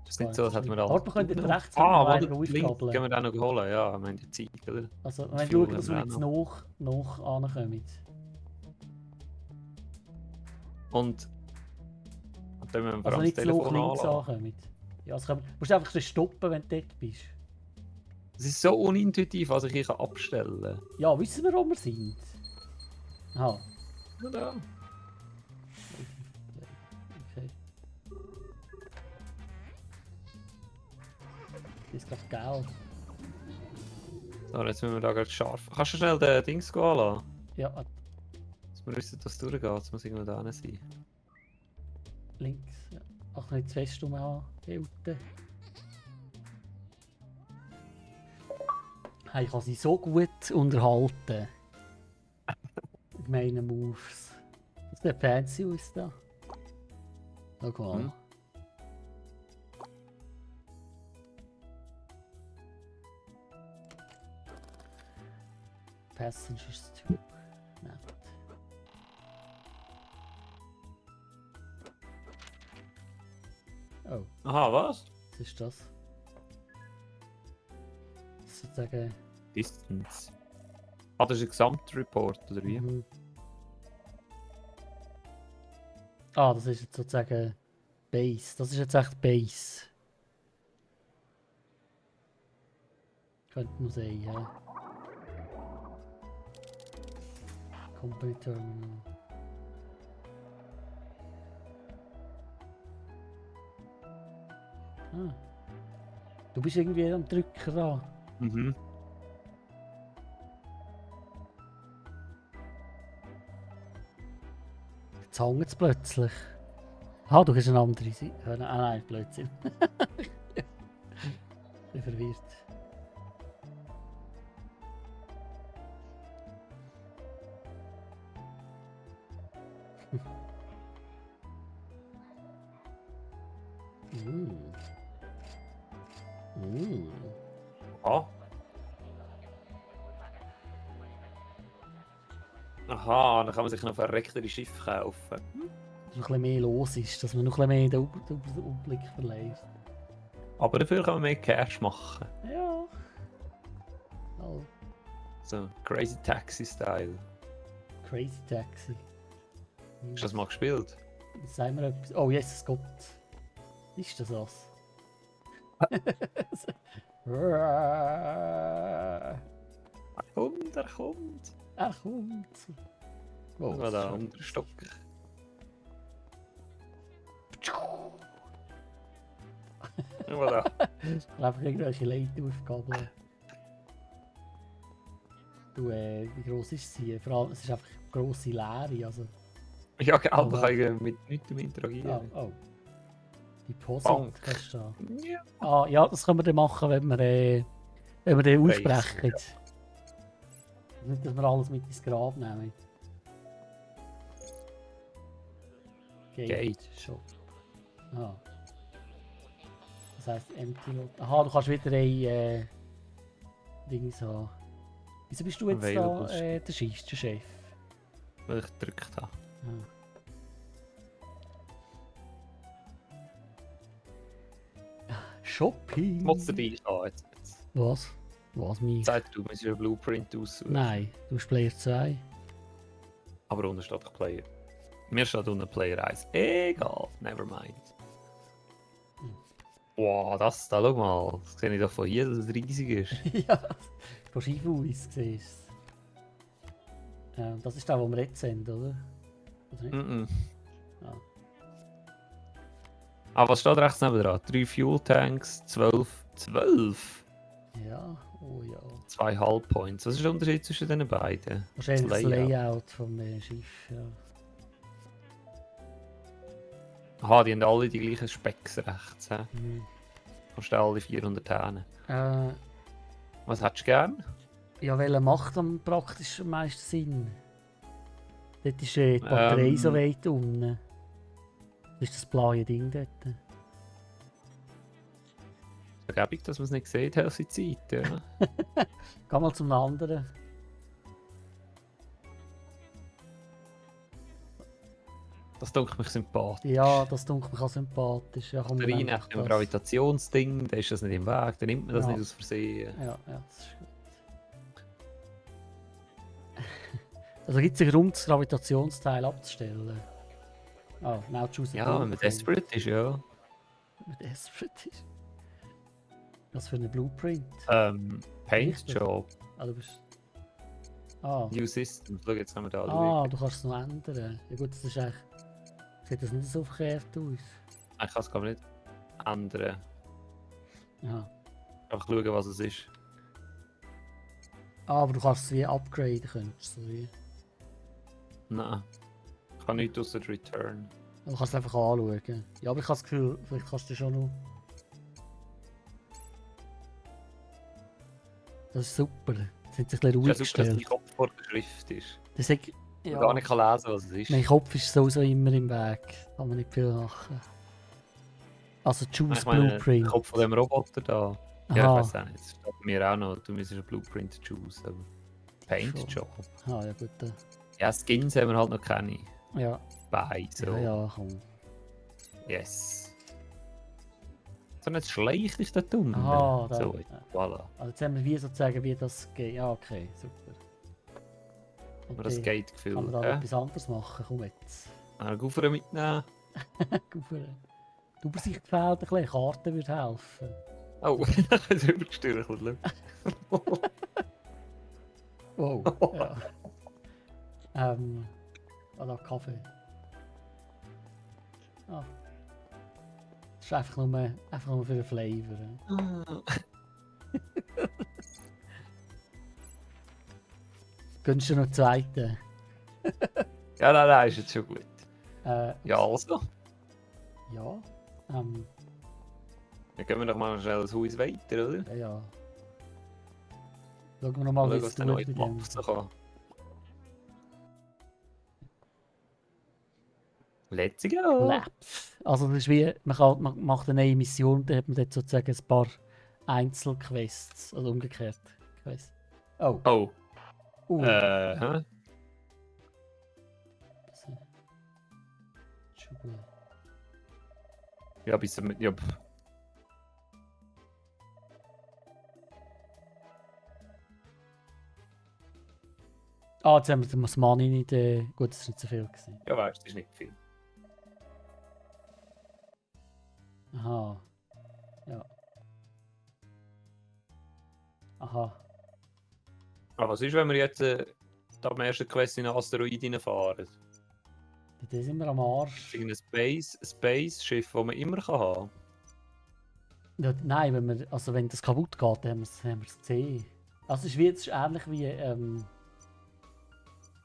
Das ist nicht so, als hätten wir alles... Aber wir können jetzt rechts warte, noch links aufgabeln. können wir den noch holen. Ja, wir haben die Zeit, oder? Also, Das wenn Fuel wir schauen, dass wir haben jetzt wir noch ankommen. Und dann müssen wir Also vor nicht das zu hoch Telefon links anlassen. ankommen. Ja, du musst einfach schnell stoppen, wenn du dort bist. Es ist so unintuitiv, was ich hier abstellen kann. Ja, wissen wir, wo wir sind? Aha. Ja. Okay. Das ist gerade Geld. So, jetzt müssen wir da gerade scharf... Kannst du schnell den Dings gehen lassen? Ja, Dass wir wissen, dass es durchgeht. Jetzt muss irgendwo da sein. links. Ja. Ach, nicht zu fest anhalten. Hey, ich kann sie so gut unterhalten. Mit meinen Moves. Das sieht fancy aus da. Schau mal. Passengers too. Nett. Oh, Aha, was? was ist das? Sozusagen. Distance. Ah, das ist ein Gesamtreport, oder wie? Mhm. Ah, das ist jetzt sozusagen Base. Das ist jetzt echt Base. Könnte man sagen, ja. Company Terminal. Ah. Du bist irgendwie am Drücker da. Mhm. Jetzt hängt es plötzlich. Ah, du hast eine andere Seite. Ah nein, Blödsinn. Ich bin verwirrt. Ah. Aha, dann kann man sich noch verrecktere Schiffe kaufen. Dass noch ein bisschen mehr los ist, dass man noch ein bisschen mehr den Überblick verliert. Aber dafür kann man mehr Cash machen. Ja. Oh, So, Crazy Taxi-Style. Crazy Taxi. Hast du das mal gespielt? Sagen wir etwas. Oh, Jesus Gott. Ist das was? Er kommt, er kommt. Er kommt. Oh, Das war der andere Stock. Voilà. Einfach irgendwelche Leute aufgabeln. Du, wie gross ist sie? Vor allem, es ist einfach eine grosse Leere. Also, Ja, genau, Aber- da kann ich mit nichts interagieren. oh. Deposit Bank. hast du da. Ja. Ah, ja, das können wir dann machen, wenn wir den Weiss, aussprechen. Nicht, dass wir alles mit ins Grab nehmen. Gate. Shop. Ah. Das heisst Empty Lot. Aha, du kannst wieder ein Dings haben. Wieso bist du jetzt Available da der Chef? Weil ich gedrückt habe. Ah. Shopping! Muss der Deal an jetzt. Was? Was mich? Sag du, musst einen Blueprint aussuchen. Nein, du bist Player 2. Aber unten steht doch Player. Mir steht unten Player 1. Egal, never mind. Wow, das da, schau mal. Das sehe ich doch von hier, dass es riesig ist. Ja, von Schiefhaus siehst du. Das ist der, wo wir jetzt sind, oder? Oder nicht? Mhm. Ah. Ah, was steht rechts neben dran? 3 Fuel Tanks, 12. 12? Ja, oh ja. 2 Hull Points. Was ist der Unterschied zwischen den beiden? Wahrscheinlich das Layout. Layout vom Schiff, ja. Aha, die haben alle die gleichen Specks rechts. He? Mhm. Kostet alle 400 Hähne. Was hättest du gern? Ja, welcher macht am praktisch am meisten Sinn? Dort ist die Batterie so weit unten. Das ist das blaue Ding dort. Vergebung, dass man es nicht sieht, helse Zeit. Ja. Geh mal zum anderen. Das dunkelt mich sympathisch. Ja, das dunkelt mich auch sympathisch. Ja, komm, Der wir rein nehmen hat doch ein das. Gravitationsding, da ist das nicht im Weg, dann nimmt man das Ja. nicht aus Versehen. Ja, das ist gut. Also gibt es einen Grund, das Gravitationsteil abzustellen? Oh, now choose a Ja, wenn man blueprint. desperate ist, ja. Wenn man desperate ist. Was für ein Blueprint? Paint Richtig. Job, Ah, du bist... Ah, New Systems, schau, jetzt haben wir da alle. ah du kannst es noch ändern. Ja gut, das ist echt... Sieht das nicht so verkehrt aus? Ich kann es gar nicht ändern. Ja. Einfach schauen, was es ist. Ah, aber du kannst es wie upgraden, könntest du wie. Nein. Ich kann nichts außer Return. Du kannst es einfach anschauen. Ja, aber ich habe das Gefühl, vielleicht kannst du schon noch... Das ist super. Jetzt sind sich ein bisschen Es ruhig ist super, dass dein gestellt. Kopf vor der Schrift ist. Das ist, Ja. ja, Gar nicht kann lesen, was es ist. mein Kopf ist sowieso immer im Weg. Kann man nicht viel machen. Also choose Ich meine, der Blueprint. Kopf von dem Roboter da. Ja, ich Aha, weiß auch nicht. Es steht bei mir auch noch, du müsstest einen Blueprint choose. Aber Paint Schon. Job. Ah, ja gut. Ja, Skins haben wir halt noch keine Ja, bei. So. ja, komm. Yes. So, jetzt schleicht ich da unten. Aha, da. So, voilà. Also jetzt haben wir wie sozusagen, wie das geht. Ja, okay, super. Und Aber das dann Gate-Gefühl. kann man da etwas anderes machen. Komm jetzt. Einen Guffer mitnehmen. Guffern. Die Übersicht fehlt ein bisschen. Karten würde helfen. Oh, ich habe es rübergestürzt. Wow. Ja. Da Kaffee. Ah. Das ist einfach nur für den Flavor. Gönnst du noch einen zweiten? Ja, nein, ist jetzt schon gut. Ja. Also. Ja. Dann gehen wir doch mal schnell das Haus weiter, oder? Ja. Schauen wir noch mal, wie Schauen, es was der tut neue mit Map dem. so kann. Let's go! Laps. Also das ist wie, man macht eine neue Mission und dann hat man dort sozusagen ein paar Einzelquests. Oder umgekehrt. Quests. Oh. Oh. Hä? Ja, bis mit. Ja. Ah, jetzt haben wir das Money nicht. Gut, das war nicht so viel gewesen. Ja, weißt du, das ist nicht viel. Aha. Ja. Aha. Aber was ist, wenn wir jetzt da am ersten Quest in einen Asteroid reinfahren? Da sind wir am Arsch. Irgendein Space-Schiff, das man immer kann haben. Ja, nein, wenn das kaputt geht, dann haben wir es gesehen. Also es ist ähnlich wie.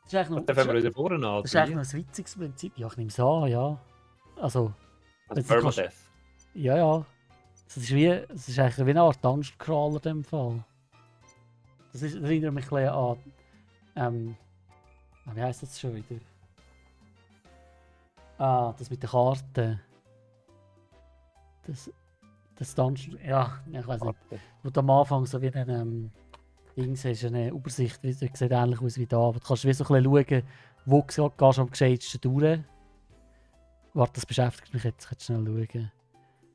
Das ist eigentlich Und dann fangen wir wieder vorne an. Das ist eigentlich noch ein witziges Prinzip. Ja, ich nehme es an, ja. Also. Also Permadeath. Ja, ja. Es ist eigentlich wie eine Art Dungeon Crawler in dem Fall. Das erinnert mich ein bisschen an. Wie heisst das schon wieder? Ah, das mit den Karten. Das Dungeon. Ja, ich weiß nicht. Wo du am Anfang so wie ein Dings hast, eine Übersicht, wie sieht ähnlich aus wie da. Aber du kannst wie so ein bisschen schauen, wo gehst du am gescheitsten durch. Warte, das beschäftigt mich jetzt. Ich kann schnell schauen.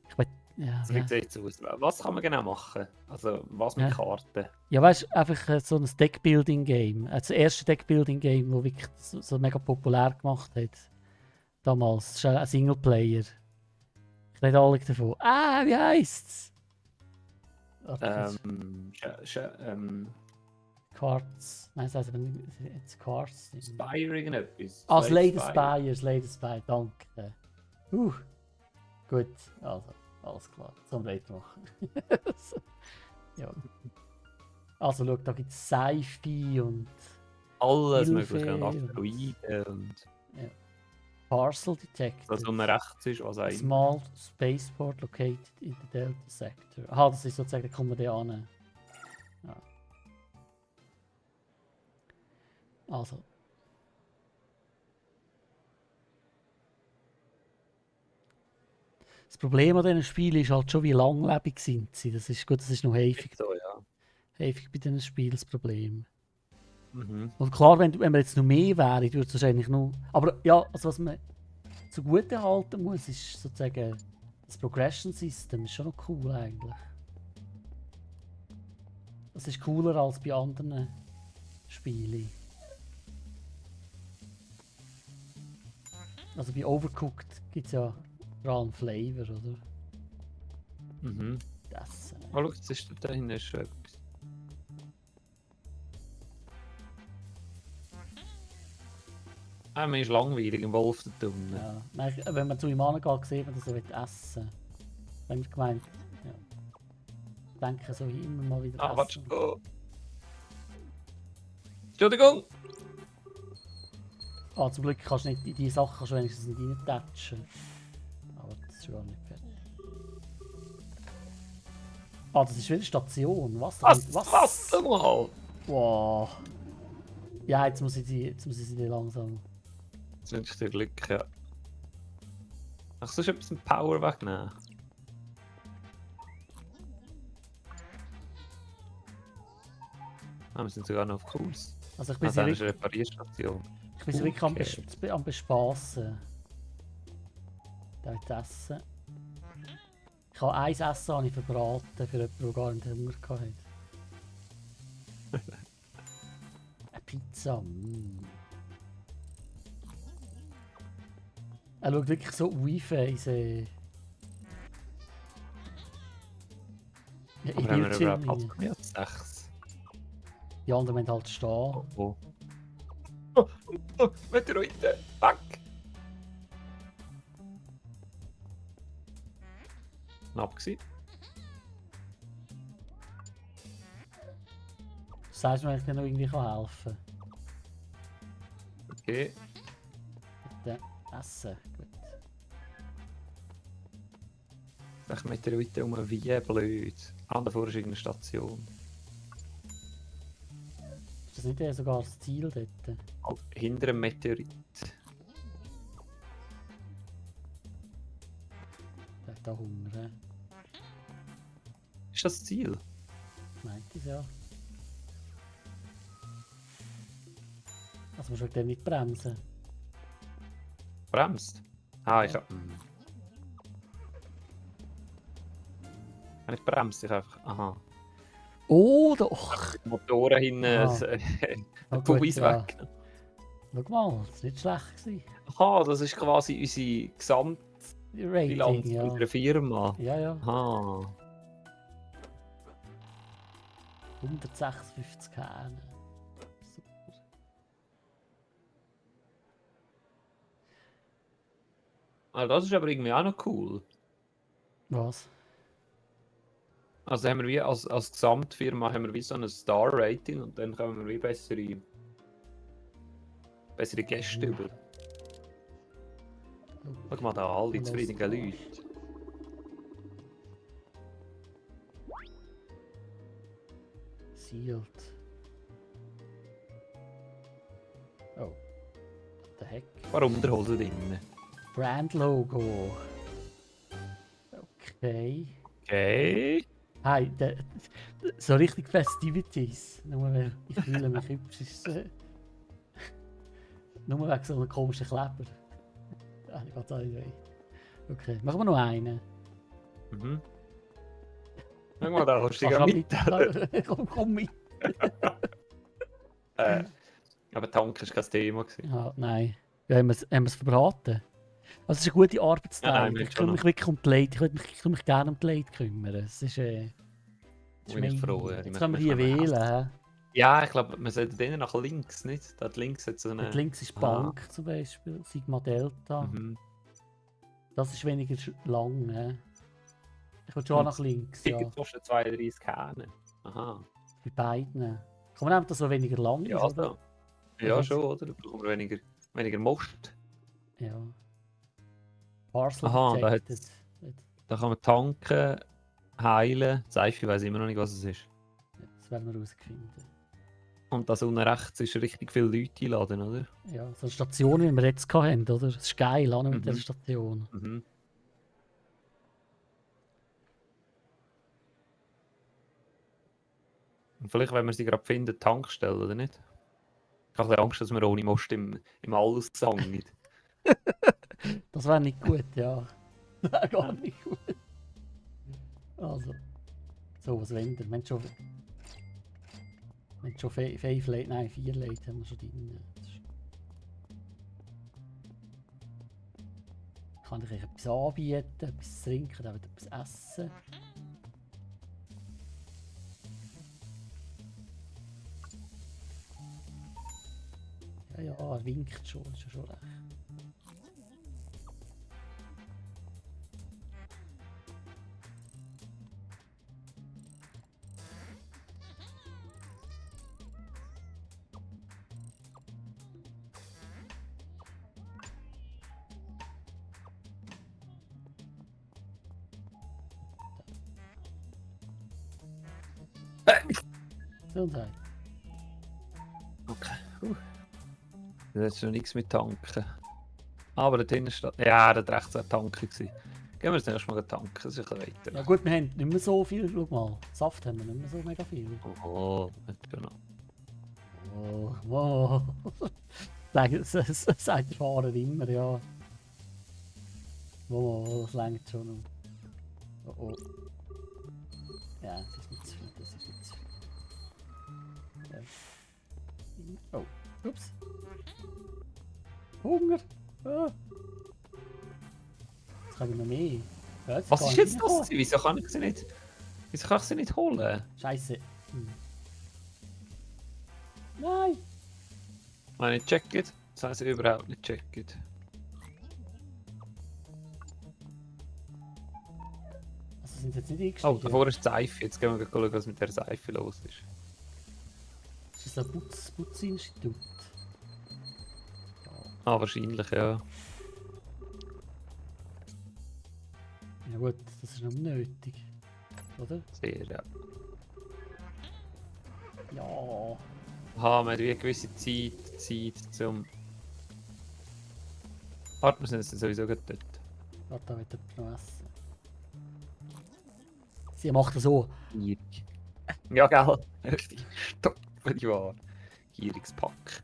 Ich weiß, ja, Also, wie sieht es aus? Was kann man genau machen? Also, was mit Karten? Ja, weißt du, einfach so ein Deckbuilding-Game. Das erste Deckbuilding-Game, das wirklich so mega populär gemacht hat. Damals. Das ist ein Singleplayer. Ich rede alle davon. Ah, wie heisst's? Cards. Nein, das heisst aber nicht. Jetzt Cards. Spire irgendetwas? Ah, Slay the Spire, danke. Gut, also, alles klar. Zum weitermachen. Ja. Also, schau, da gibt es Sci-Fi und. Alles Hilfe mögliche. Und Asteroiden und. Ja. Parcel Detected. Was um rechts ist, was A eigentlich. small spaceport located in the Delta Sector. Aha, das ist sozusagen, da kommen wir da an. Ja. Also. Das Problem an diesen Spielen ist halt schon, wie langlebig sind sie. Das ist gut, das ist noch häufig So, ja. bei diesen Spielen das Problem. Mhm. Und klar, wenn man jetzt noch mehr wäre, würde es wahrscheinlich noch. Aber ja, also was man zugute halten muss, ist sozusagen das Progression System. Ist schon noch cool eigentlich. Das ist cooler als bei anderen Spielen. Also bei Overcooked gibt es ja vor allem Flavor, oder? Mhm. Das. Oh, schau, jetzt ist da hinten schon etwas. Man ist langweilig im Wolf da drinnen. Ja. Nein, wenn man zu ihm angeht, sieht man, dass er essen will. Wenn wir gemeint, ja. Ich denke so immer mal wieder Warte. essen. Oh. Entschuldigung! Ah, zum Glück kannst du nicht, in die Sachen kannst du wenigstens nicht reintatschen. Aber das ist gar nicht fertig. Ah, das ist wieder eine Station. Was? Was? Mal! Wow. Ja, jetzt muss ich sie langsam. Jetzt wünsche ich dir Glück, ja. Ach, sollst du etwas mit Power wegnehmen? Ah, wir sind sogar noch auf Kurs. Also ich bin Also sie eine wirklich, Reparierstation. ich bin sie wirklich am, Okay. am Bespassen. Dort essen. Ich habe eins Essen habe ich verbraten für jemanden, der gar nicht Hunger hatte. Eine Pizza. Er schaut wirklich so Wi-Fi. Ich Aber haben wir Bildschirm überhaupt Platz rein. für mehr als 6? Die anderen müssen halt stehen. Oh. Oh, oh, Meteoriten! Fuck! Knapp gewesen. Du sagst mir, ich dir noch irgendwie helfen Okay. kann. Bitte essen. Gut. Ich Meteoriten um wie blöd. Ah, davor ist irgendeine Station. Ist das nicht eher sogar das Ziel dort? Oh, hinter einem Meteorit. Der hat da Hunger. He? Ist das Ziel? Meint es ja. Also musst du wegen dem nicht bremsen. Bremst? Ah, ich hab. Wenn ich bremse, ich einfach. Aha. Oh, doch! Die Motoren hinten. Ah, Der Pubis ja. weg. Schau mal, das war nicht schlecht gewesen. Aha, das ist quasi unsere Gesamtbilanz Rating, ja. unserer Firma. Ja, ja. Aha. 156 Kerne. Super. Ah, das ist aber irgendwie auch noch cool. Was? Also haben wir wie als Gesamtfirma haben wir wie so ein Star-Rating und dann kommen wir wie bessere Gäste über. Schau mal da, alle zufriedenen Leute. Sealed. Oh. What the heck? Warum der Hose drin? Brand-Logo. Okay. Okay. Hey, so richtig Festivities. Nur weil ich fühle mich hübsch. Ist, nur wegen so einem komischen Kleber. Ja, ich gehe alle weg. Okay, machen wir noch einen. Mhm. Schau mal da, kommst du Kannst sogar mit? komm mit. Aber Tank war kein Thema. Ja, nein. Ja, haben wir es verbraten? Also, es ist eine gute Arbeitsteilung. Nein, Ich kümmere mich wirklich um die Leute. Ich kümmere mich gerne um die Leute kümmern. Es ist, Bin ich froh. Ja, jetzt können wir hier wählen. Hä? Ja, ich glaube, wir sollten denen nach links, nicht? Dort links hat so eine... Dort links ist die Bank zum Beispiel, Sigma Delta. Mhm. Das ist weniger lang. Hä? Ich will schon nach links. Ja. Ticket kostet 32 Kerne. Aha. Bei beiden. Kann man einfach, dass so weniger lang ist, Ja, oder? also, ja schon, oder? Da brauchen wir weniger Most. Ja. Parcel Aha, da detected. Da kann man tanken, heilen. Seife weiß immer noch nicht, was es ist. Das werden wir herausfinden. Und das unten rechts ist richtig viele Leute einladen, oder? Ja, so eine Station, wie wir jetzt hatten, oder? Das ist geil, auch noch mit Mhm. dieser Station. Mhm. Und vielleicht, wenn wir sie gerade finden, Tankstelle, oder nicht? Ich habe ein bisschen Angst, dass wir ohne Most im Alles sagen. Das wäre nicht gut, ja. Das wäre gar nicht gut. Also, so was wollen wir? Wir haben schon 5 Leute, nein 4 Leute haben wir schon drin. Kann ich euch etwas anbieten, etwas zu trinken, dann etwas essen. Ja, ja, er winkt schon, ist ja schon recht. Gesundheit. Okay. Das ist noch nichts mit tanken. Aber dort hinten steht... Ja, da rechts war tanken. Gehen wir das nächste Mal tanken, das ist ein bisschen weiter. Ja gut, wir haben nicht mehr so viel, schau mal. Saft haben wir nicht mehr so mega viel. Oh, nicht genau. wow. Sagt der Fahrer immer, ja. Wow, das reicht schon noch. Oh oh. Ja, das ist nicht zu viel, das ist nicht zu viel. Ja. Oh, ups. Hunger! Ah. Jetzt kann ich noch mehr. Ja, Was kann ist ich jetzt reinkommen. das? Wieso kann ich sie nicht... Wieso kann ich sie nicht holen? Scheiße. Nein! Meine ich checkt. Das haben sie überhaupt nicht checkt. Also sind sie jetzt nicht Oh, eingestiegen? davor ist die Seife. Jetzt gehen wir schauen, was mit der Seife los ist. Ist das ein Putzinstitut? Ah, wahrscheinlich, ja. Ja gut, das ist noch unnötig. Oder? Sehr, ja. Ja. Aha, man hat wie eine gewisse Zeit zum... Warte, wir sind jetzt sowieso gerade dort. Warte, da wird jemand noch essen. Sie macht das so. Gierig. Ja, gell? Richtig. Stopp, wenn ich war. Gieriges Pack.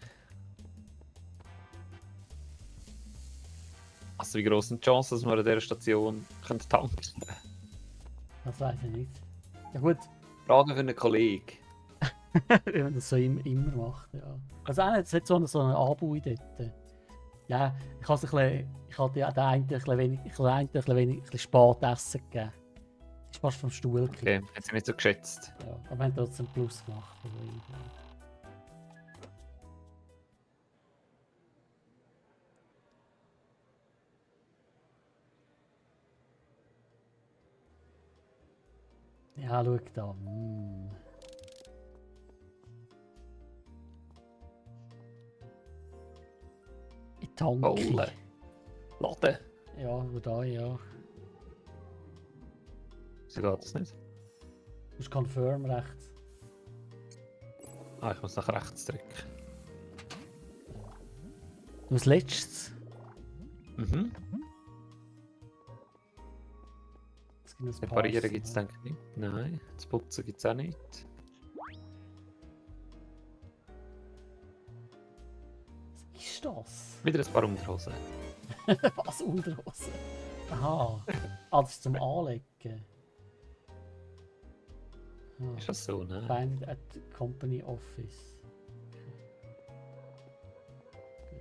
Also wie gross sind die Chancen, dass wir an dieser Station tanken können? Das weiß ich nicht. Ja gut, Frage für einen Kollegen. wenn man das so immer macht, ja. Also auch nicht, es hat so eine Anbau dort. Ja, ich habe ja den einen ein bisschen wenig, ein bisschen spät essen gegeben. Das ist fast vom Stuhl gekippt. Okay, hat sie nicht so geschätzt. Ja, aber wir haben trotzdem Plus gemacht. Also irgendwie. Ja, schau da. In die Tanke. Holen. Laden. Ja, da, ja. So geht das nicht. Du musst Confirm rechts. Ah, ich muss nach rechts drücken. Und als letztes. Mhm. Es gibt noch ein Reparieren Parcel, gibt es ja. denke ich nicht. Nein. Das Putzen gibt es auch nicht. Was ist das? Wieder ein paar Unterhosen. Was? Unterhose? Aha. Ah, das ist zum Anlegen. Ah. Ist das so, ne? Find at Company Office. Gut.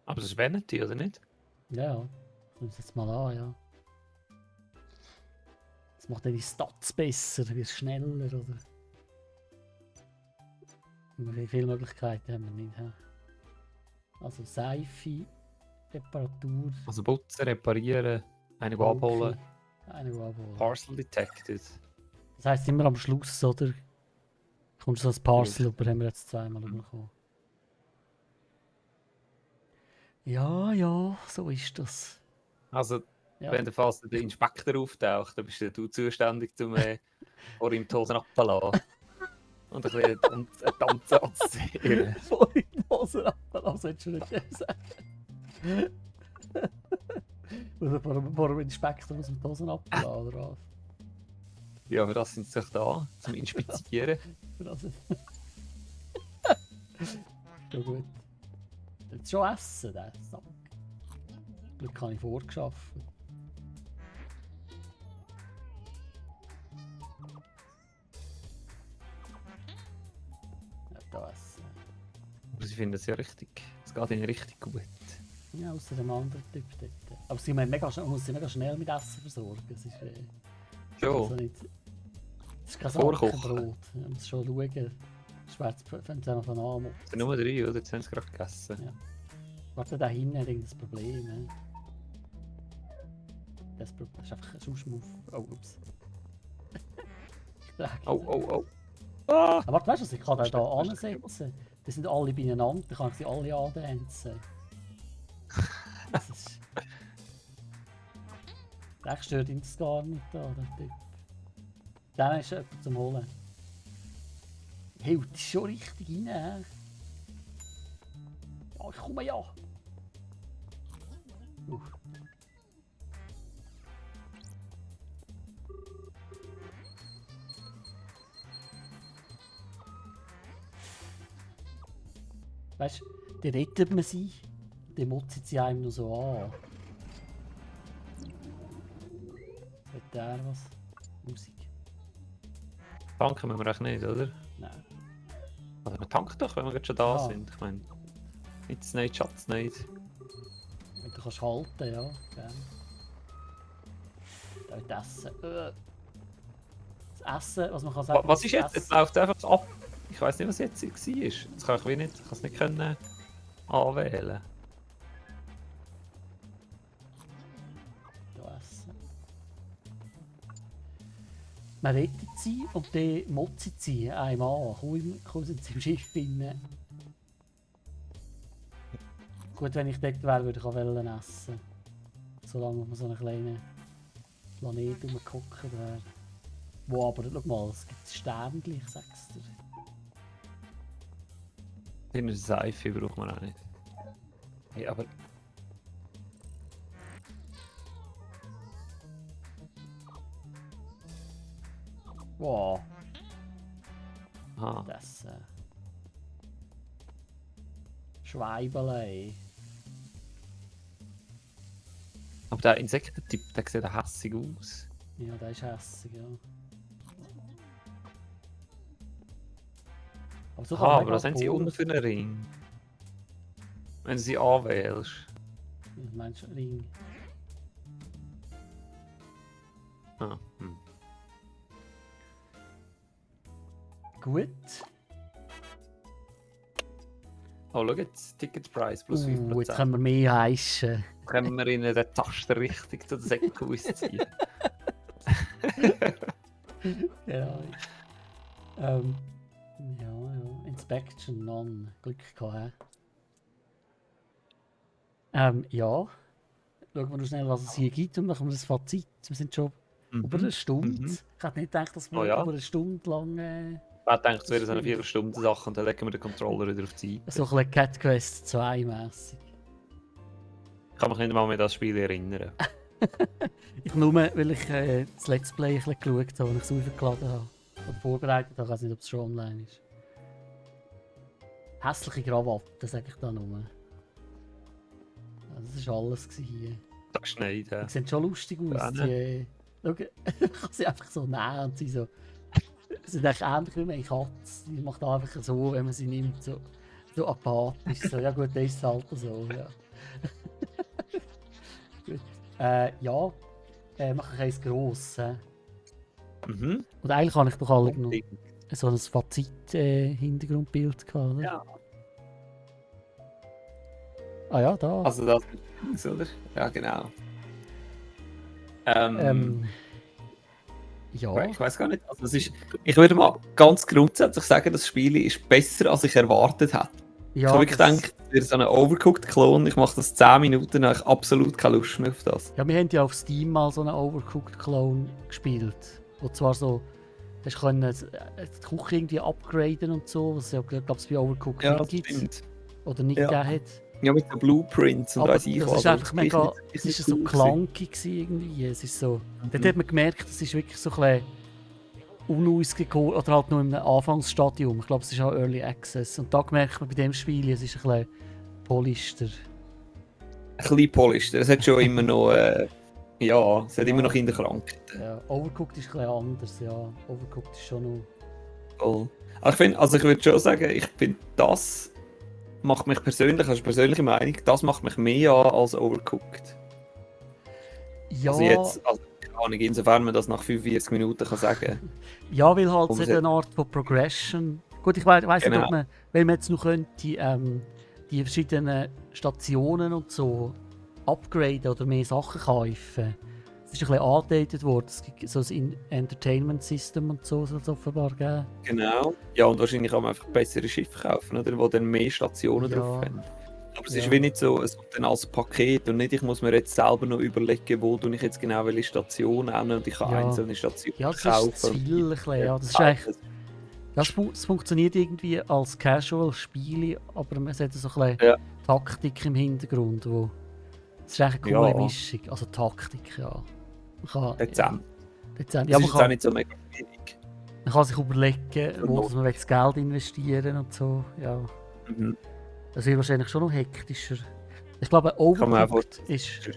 Aber das ist Vanity, oder nicht? Ja, ich nehme es jetzt mal an, ja. Das macht ja die Stats besser, wie schneller, oder? Wie viele Möglichkeiten haben wir nicht, hä? Also Seife, Reparatur, Also putzen, reparieren, einen abholen. eine abholen. Parcel detected. Das heisst immer am Schluss, oder? Kommt so ein Parcel, aber haben wir jetzt zweimal bekommen. Ja, ja, so ist das. Also, Ja. wenn der Fall der Inspektor auftaucht, dann bist du zuständig, um vor ihm die Hosen abzulassen. Und ein bisschen einen Tanz anzusehen. Vor die Hose abgelassen, hättest du nicht sagen. Oder vor dem Inspektor aus dem Hosen abgelassen, oder was? Ja, aber das sind sie doch da, zum Inspizieren. Das ist... Ja gut. Jetzt schon essen, der Sack. Glück habe ich vorgeschafft. Ja, da essen. Aber sie finden es ja richtig. Es geht ihnen richtig gut. Ja, außer dem anderen Typ dort. Aber sie müssen man muss sie mega schnell mit Essen versorgen. Es ist Jo, also nicht... Es ist kein Vorkochen. Sackenbrot. Man muss schon schauen. Schwarz fängt es von an. es sind nur 3, oder? Jetzt haben sie gerade gegessen. Ja. Warte, da hinten hat irgendein Problem. Ne? Das ist einfach ein Schussmove. Oh, ups. Oh, oh, oh. Ah! Aber warte, weißt du was? Ich kann den hier ansetzen. Die sind alle beieinander, dann kann ich sie alle andancen. Das ist... Der stört ihn das gar nicht da, der Typ. Dann ist jemand zum Holen. Hey, das ist schon richtig rein. He? Ja, ich komme ja. weißt du, die rettet man sie, die mutzt sie einem nur so an. Hat der was? Musik? Tanken müssen wir echt nicht, oder? Nein. Also wir tanken doch, wenn wir jetzt schon da Ja. sind. Ich meine, jetzt nicht, Schatz nicht. Wenn du kannst halten, ja, gerne. Dort essen. Das Essen, was man kann sagen. Was ist das jetzt? Jetzt Essen- läuft es einfach ab. Ich weiß nicht, was jetzt war. Jetzt kann ich wie nicht, ich kann es nicht können anwählen. Da essen. Man rettet sie und dann motzen sie einmal an. Kaum sind sie im Schiff drin. Gut, wenn ich dort wäre, würde ich auch essen. Solange man so einen kleinen Planet rumgucken wäre. Wo aber, schau mal, es gibt Sternchen, ich sag's dir. Eine Seife braucht man auch nicht. Hey, aber... Wow, Aha. das Schweibelei. Aber der Insektentyp, der sieht ja hässig aus. Ja, der ist hässig, ja. Aber so kann man Aha, aber mega was haben sie Bohnen- unten für einen Ring? Wenn du sie anwählst. Ja, meinst du Ring? Ah, hm. Gut. Oh, schau jetzt, Ticketpreis plus 5%. Jetzt können wir mehr heischen. Können wir in der Taste richtig zu den Säcken ausziehen. Genau. Ja. Inspection none. Glück gehabt, hä? Ja. Schauen wir noch schnell, was es hier gibt und machen wir das Fazit. Wir sind schon über eine Stunde. Mhm. Ich hätte nicht gedacht, dass wir Oh ja. über eine Stunde lang Ich denke, es wäre so eine 4-Stunden-Sache und dann legen wir den Controller wieder auf die Seite. so ein bisschen Cat Quest 2 mässig. Ich kann mich nicht mal mehr an das Spiel erinnern. Ich nur, weil ich das Let's Play ein bisschen geschaut habe und ich es aufgeladen habe. Oder vorbereitet habe, ich weiß nicht, ob es schon online ist. Hässliche Krawatte, sage ich da nur. Ja, das war alles hier. Das ist nicht, ja. Die sehen schon lustig aus. Ja, Die, schau, ich kann sie einfach so nehmen und sie so. Sie sind eigentlich ähnlich wie meine Katze. Die macht einfach so, wenn man sie nimmt, so apathisch. So, ja gut, das ist halt so, ja. Gut. Mache ich eins gross. Mhm. Und eigentlich habe ich doch alle noch Unbedingt. so ein Fazit-Hintergrundbild gehabt, oder? Ja. Ah ja, da. Also das ist oder? Ja, genau. Ja. Ich weiß gar nicht. Also das ist, ich würde mal ganz grundsätzlich sagen, das Spiel ist besser, als ich erwartet hätte. Ich habe wirklich gedacht, es wird so ein Overcooked-Klon. Ich mache das 10 Minuten, dann habe ich absolut keine Lust mehr auf das. Ja, wir haben ja auf Steam mal so einen Overcooked-Clone gespielt. Wo zwar so, du können die Küche irgendwie upgraden und so, was es ja, glaube ich, bei Overcooked Ja, nicht das gibt. stimmt. Oder nicht Ja. gegeben hat. Ja, mit den Blueprints und Aber weiss das ich ist was. einfach mega, Ist es nicht ist so cool clunky gewesen irgendwie. Es ist so, dort hat man gemerkt, es ist wirklich so ein bisschen unausgegoren, oder halt nur im Anfangsstadium. Ich glaube, es ist auch Early Access. Und da merkt man bei dem Spiel, es ist ein bisschen polischter. Ein bisschen polished. Es hat schon immer noch, ja, es hat Ja. immer noch Kinderkrankheiten. Ja, Overcooked ist ein bisschen anders, ja. Overcooked ist schon noch... Voll. Also ich würde schon sagen, ich finde, das macht mich persönlich, also persönliche Meinung, das macht mich mehr an als Overcooked. Ja, Also jetzt, also, keine Ahnung, insofern man das nach 45 Minuten kann sagen. ja, weil halt Um es es- eine Art von Progression... Gut, ich weiss nicht, Genau. ob man, wenn man jetzt noch könnte, die verschiedenen Stationen und so upgraden oder mehr Sachen kaufen. Es ist ein bisschen angedatet worden. Es gibt so ein Entertainment System und so, soll es offenbar geben. Genau. Ja, und wahrscheinlich kann man einfach bessere Schiffe kaufen, oder? Wo dann mehr Stationen Ja. drauf haben. Aber es Ja. ist wie nicht so, es kommt dann als Paket und nicht, ich muss mir jetzt selber noch überlegen, wo ich jetzt genau welche Station hin und ich kann Ja. einzelne Stationen Ja, das kaufen. ist zu viel. Ein bisschen, ja. Das ist eigentlich, das funktioniert irgendwie als Casual-Spiel, aber man hat so ein bisschen Ja. Taktik im Hintergrund. Das ist eigentlich eine coole Ja. Mischung. Also Taktik, ja. Man kann, Dezent. dezent. Das Ja, ist man jetzt auch kann, nicht so mega schwierig. man kann sich überlegen, wo Genau. dass man das Geld investieren und so. Ja. Mhm. Das wird wahrscheinlich schon noch hektischer. Ich glaube, Kann man Overcooked ist...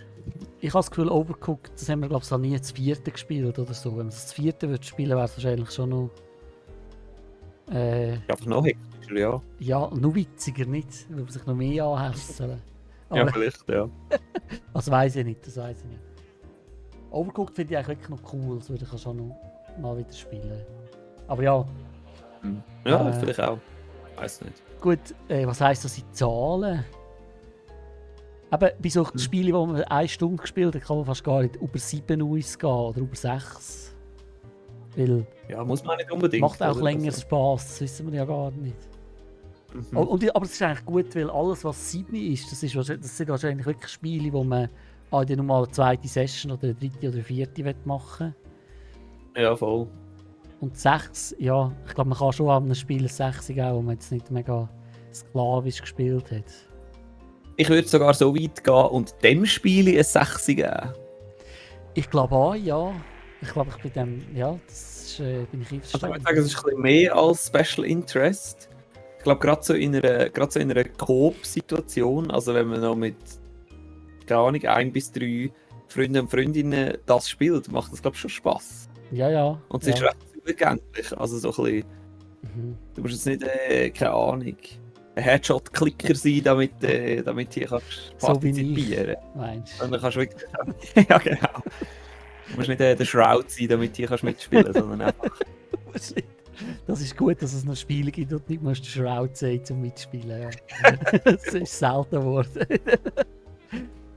Ich habe das Gefühl, Overcooked, das haben wir glaube ich noch nie das 4. gespielt oder so. Wenn man das 4. würde spielen, wäre es wahrscheinlich schon noch... Einfach noch hektischer, ja. Ja, noch witziger nicht, weil man sich noch mehr anhässeln. Ja, vielleicht, ja. Das weiß ich nicht, Overcooked finde ich eigentlich wirklich noch cool, das würde ich schon noch mal wieder spielen. Aber ja. Ja, vielleicht auch. Weiß nicht. Gut, was heisst das in Zahlen? Aber bei solchen Spielen, wo man 1 Stunde gespielt hat, kann man fast gar nicht über 7 Uis gehen oder über 6. Weil Ja, muss man nicht unbedingt. macht auch oder? länger Also, Spass, das wissen wir ja gar nicht. Aber es ist eigentlich gut, weil alles, was 7 ist, das sind wahrscheinlich wirklich Spiele, wo man dann nochmal eine 2. Session oder eine 3. oder 4. machen will. Ja, voll. Und 6, ja, ich glaube, man kann schon an einem Spiel 6 geben, wo man jetzt nicht mega sklavisch gespielt hat. Ich würde sogar so weit gehen und dem Spiel ein 6 geben. Ich glaube auch, ja. Ich glaube, ich bin dem, ja, das bin ich Also ich einverstanden. würde sagen, es ist ein bisschen mehr als Special Interest. Ich glaube, gerade so in einer Coop-Situation, also wenn man noch mit, keine Ahnung, 1 bis 3 Freunden und Freundinnen das spielt, macht das, glaube ich, schon Spass. Ja. Und es ja. ist recht zugänglich. Also so ein bisschen, du musst jetzt nicht, keine Ahnung, ein Headshot-Klicker sein, damit hier kannst So wie ich. partizipieren. Meinst Sondern kannst du wirklich... ja, genau. Du musst nicht der Shroud sein, damit hier kannst mitspielen, sondern einfach... Das ist gut, dass es noch Spiele gibt und nicht musst du Shroud sein zum Mitspielen. Ja. Das ist selten geworden.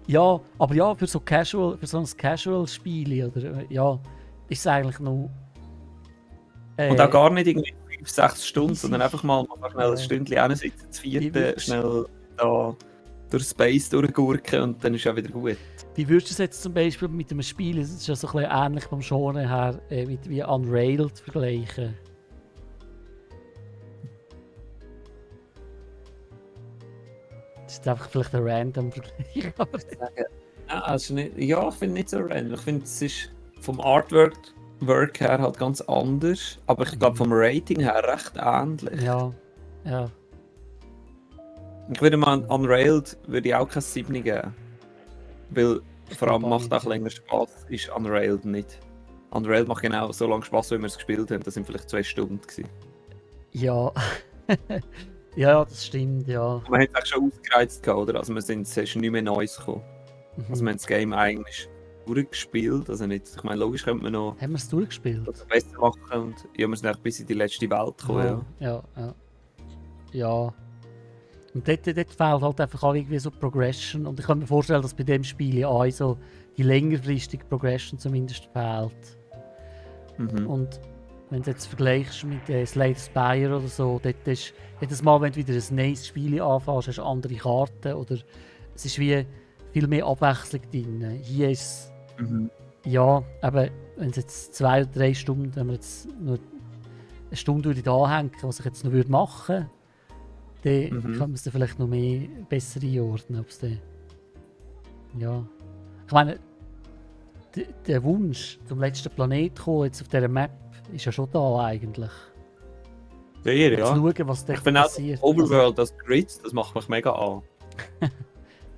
Ja, aber ja, für so ein Casual-Spiel oder ja, ist es eigentlich noch. Und auch gar nicht irgendwie 5-6 Stunden, easy. sondern einfach mal schnell ein Stündchen hinsitzen, das 4. schnell da durch Space durchgurken und dann ist ja wieder gut. Wie würdest du es jetzt zum Beispiel mit einem Spiel, es ist ja so ein bisschen ähnlich vom Genre her, wie Unrailed vergleichen? Das ist einfach vielleicht ein random Vergleich. Ja, ich finde nicht so random. Ich finde, es ist vom Artwork her halt ganz anders, aber ich glaube vom Rating her recht ähnlich. Ja. Ich würde mal Unrailed würde ich auch kein 7 geben. Weil vor allem macht auch länger Spaß, ist Unrailed nicht. Unrailed macht genau so lange Spaß, wie wir es gespielt haben. Das sind vielleicht 2 Stunden gewesen. Ja. Ja, das stimmt, ja. Man hat es auch schon ausgereizt gehabt, oder? Also es ist nicht mehr Neues gekommen. Also wir haben das Game eigentlich durchgespielt. Also nicht, ich meine, logisch könnte man noch Haben wir es durchgespielt? das besser machen und ja, wir sind auch bis in die letzte Welt gekommen. Ja. Und dort fehlt halt einfach auch irgendwie so Progression. Und ich kann mir vorstellen, dass bei dem Spiel ja auch so die längerfristige Progression zumindest fehlt. Und wenn du jetzt vergleichst mit Slay the Spire oder so, dort ist jedes Mal, wenn du wieder ein neues Spiel anfängst, hast du andere Karten oder es ist wie viel mehr Abwechslung drin. Hier ist ja, aber wenn es jetzt 2 oder 3 Stunden, wenn wir jetzt nur eine Stunde da hängen, was ich jetzt noch machen würde, dann kann man es dann vielleicht noch mehr besser einordnen. Ob's dann, ja. Ich meine, der Wunsch zum letzten Planeten kommen, jetzt auf dieser Map, ist ja schon da eigentlich. Ja. Zu schauen, was da Ich finde auch passiert. Overworld, das Grid, das macht mich mega an.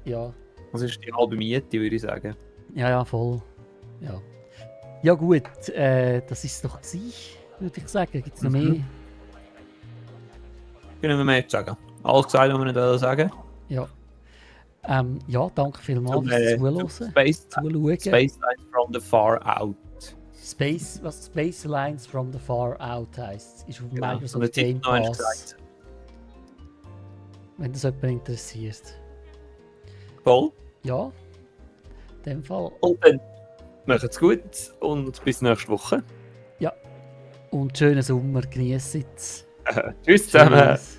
Ja. Das ist die halbe Miete, würde ich sagen. Ja, voll. Ja. Ja gut, das ist es doch gewesen, würde ich sagen. Gibt es noch mehr? Können wir mehr jetzt sagen? Alles gesagt, was wir nicht sagen? Ja. Ja, danke vielmals fürs Zuhören. Zuschauen. Space Lines from the Far Out. Space Lines from the Far Out heisst, ist auf Genau. Microsoft Game Pass. Wenn das jemand interessiert. Voll. Ja, in dem Fall. Und dann macht's gut und bis nächste Woche. Ja. Und schönen Sommer, genießt es. Tschüss zusammen. Tschüss.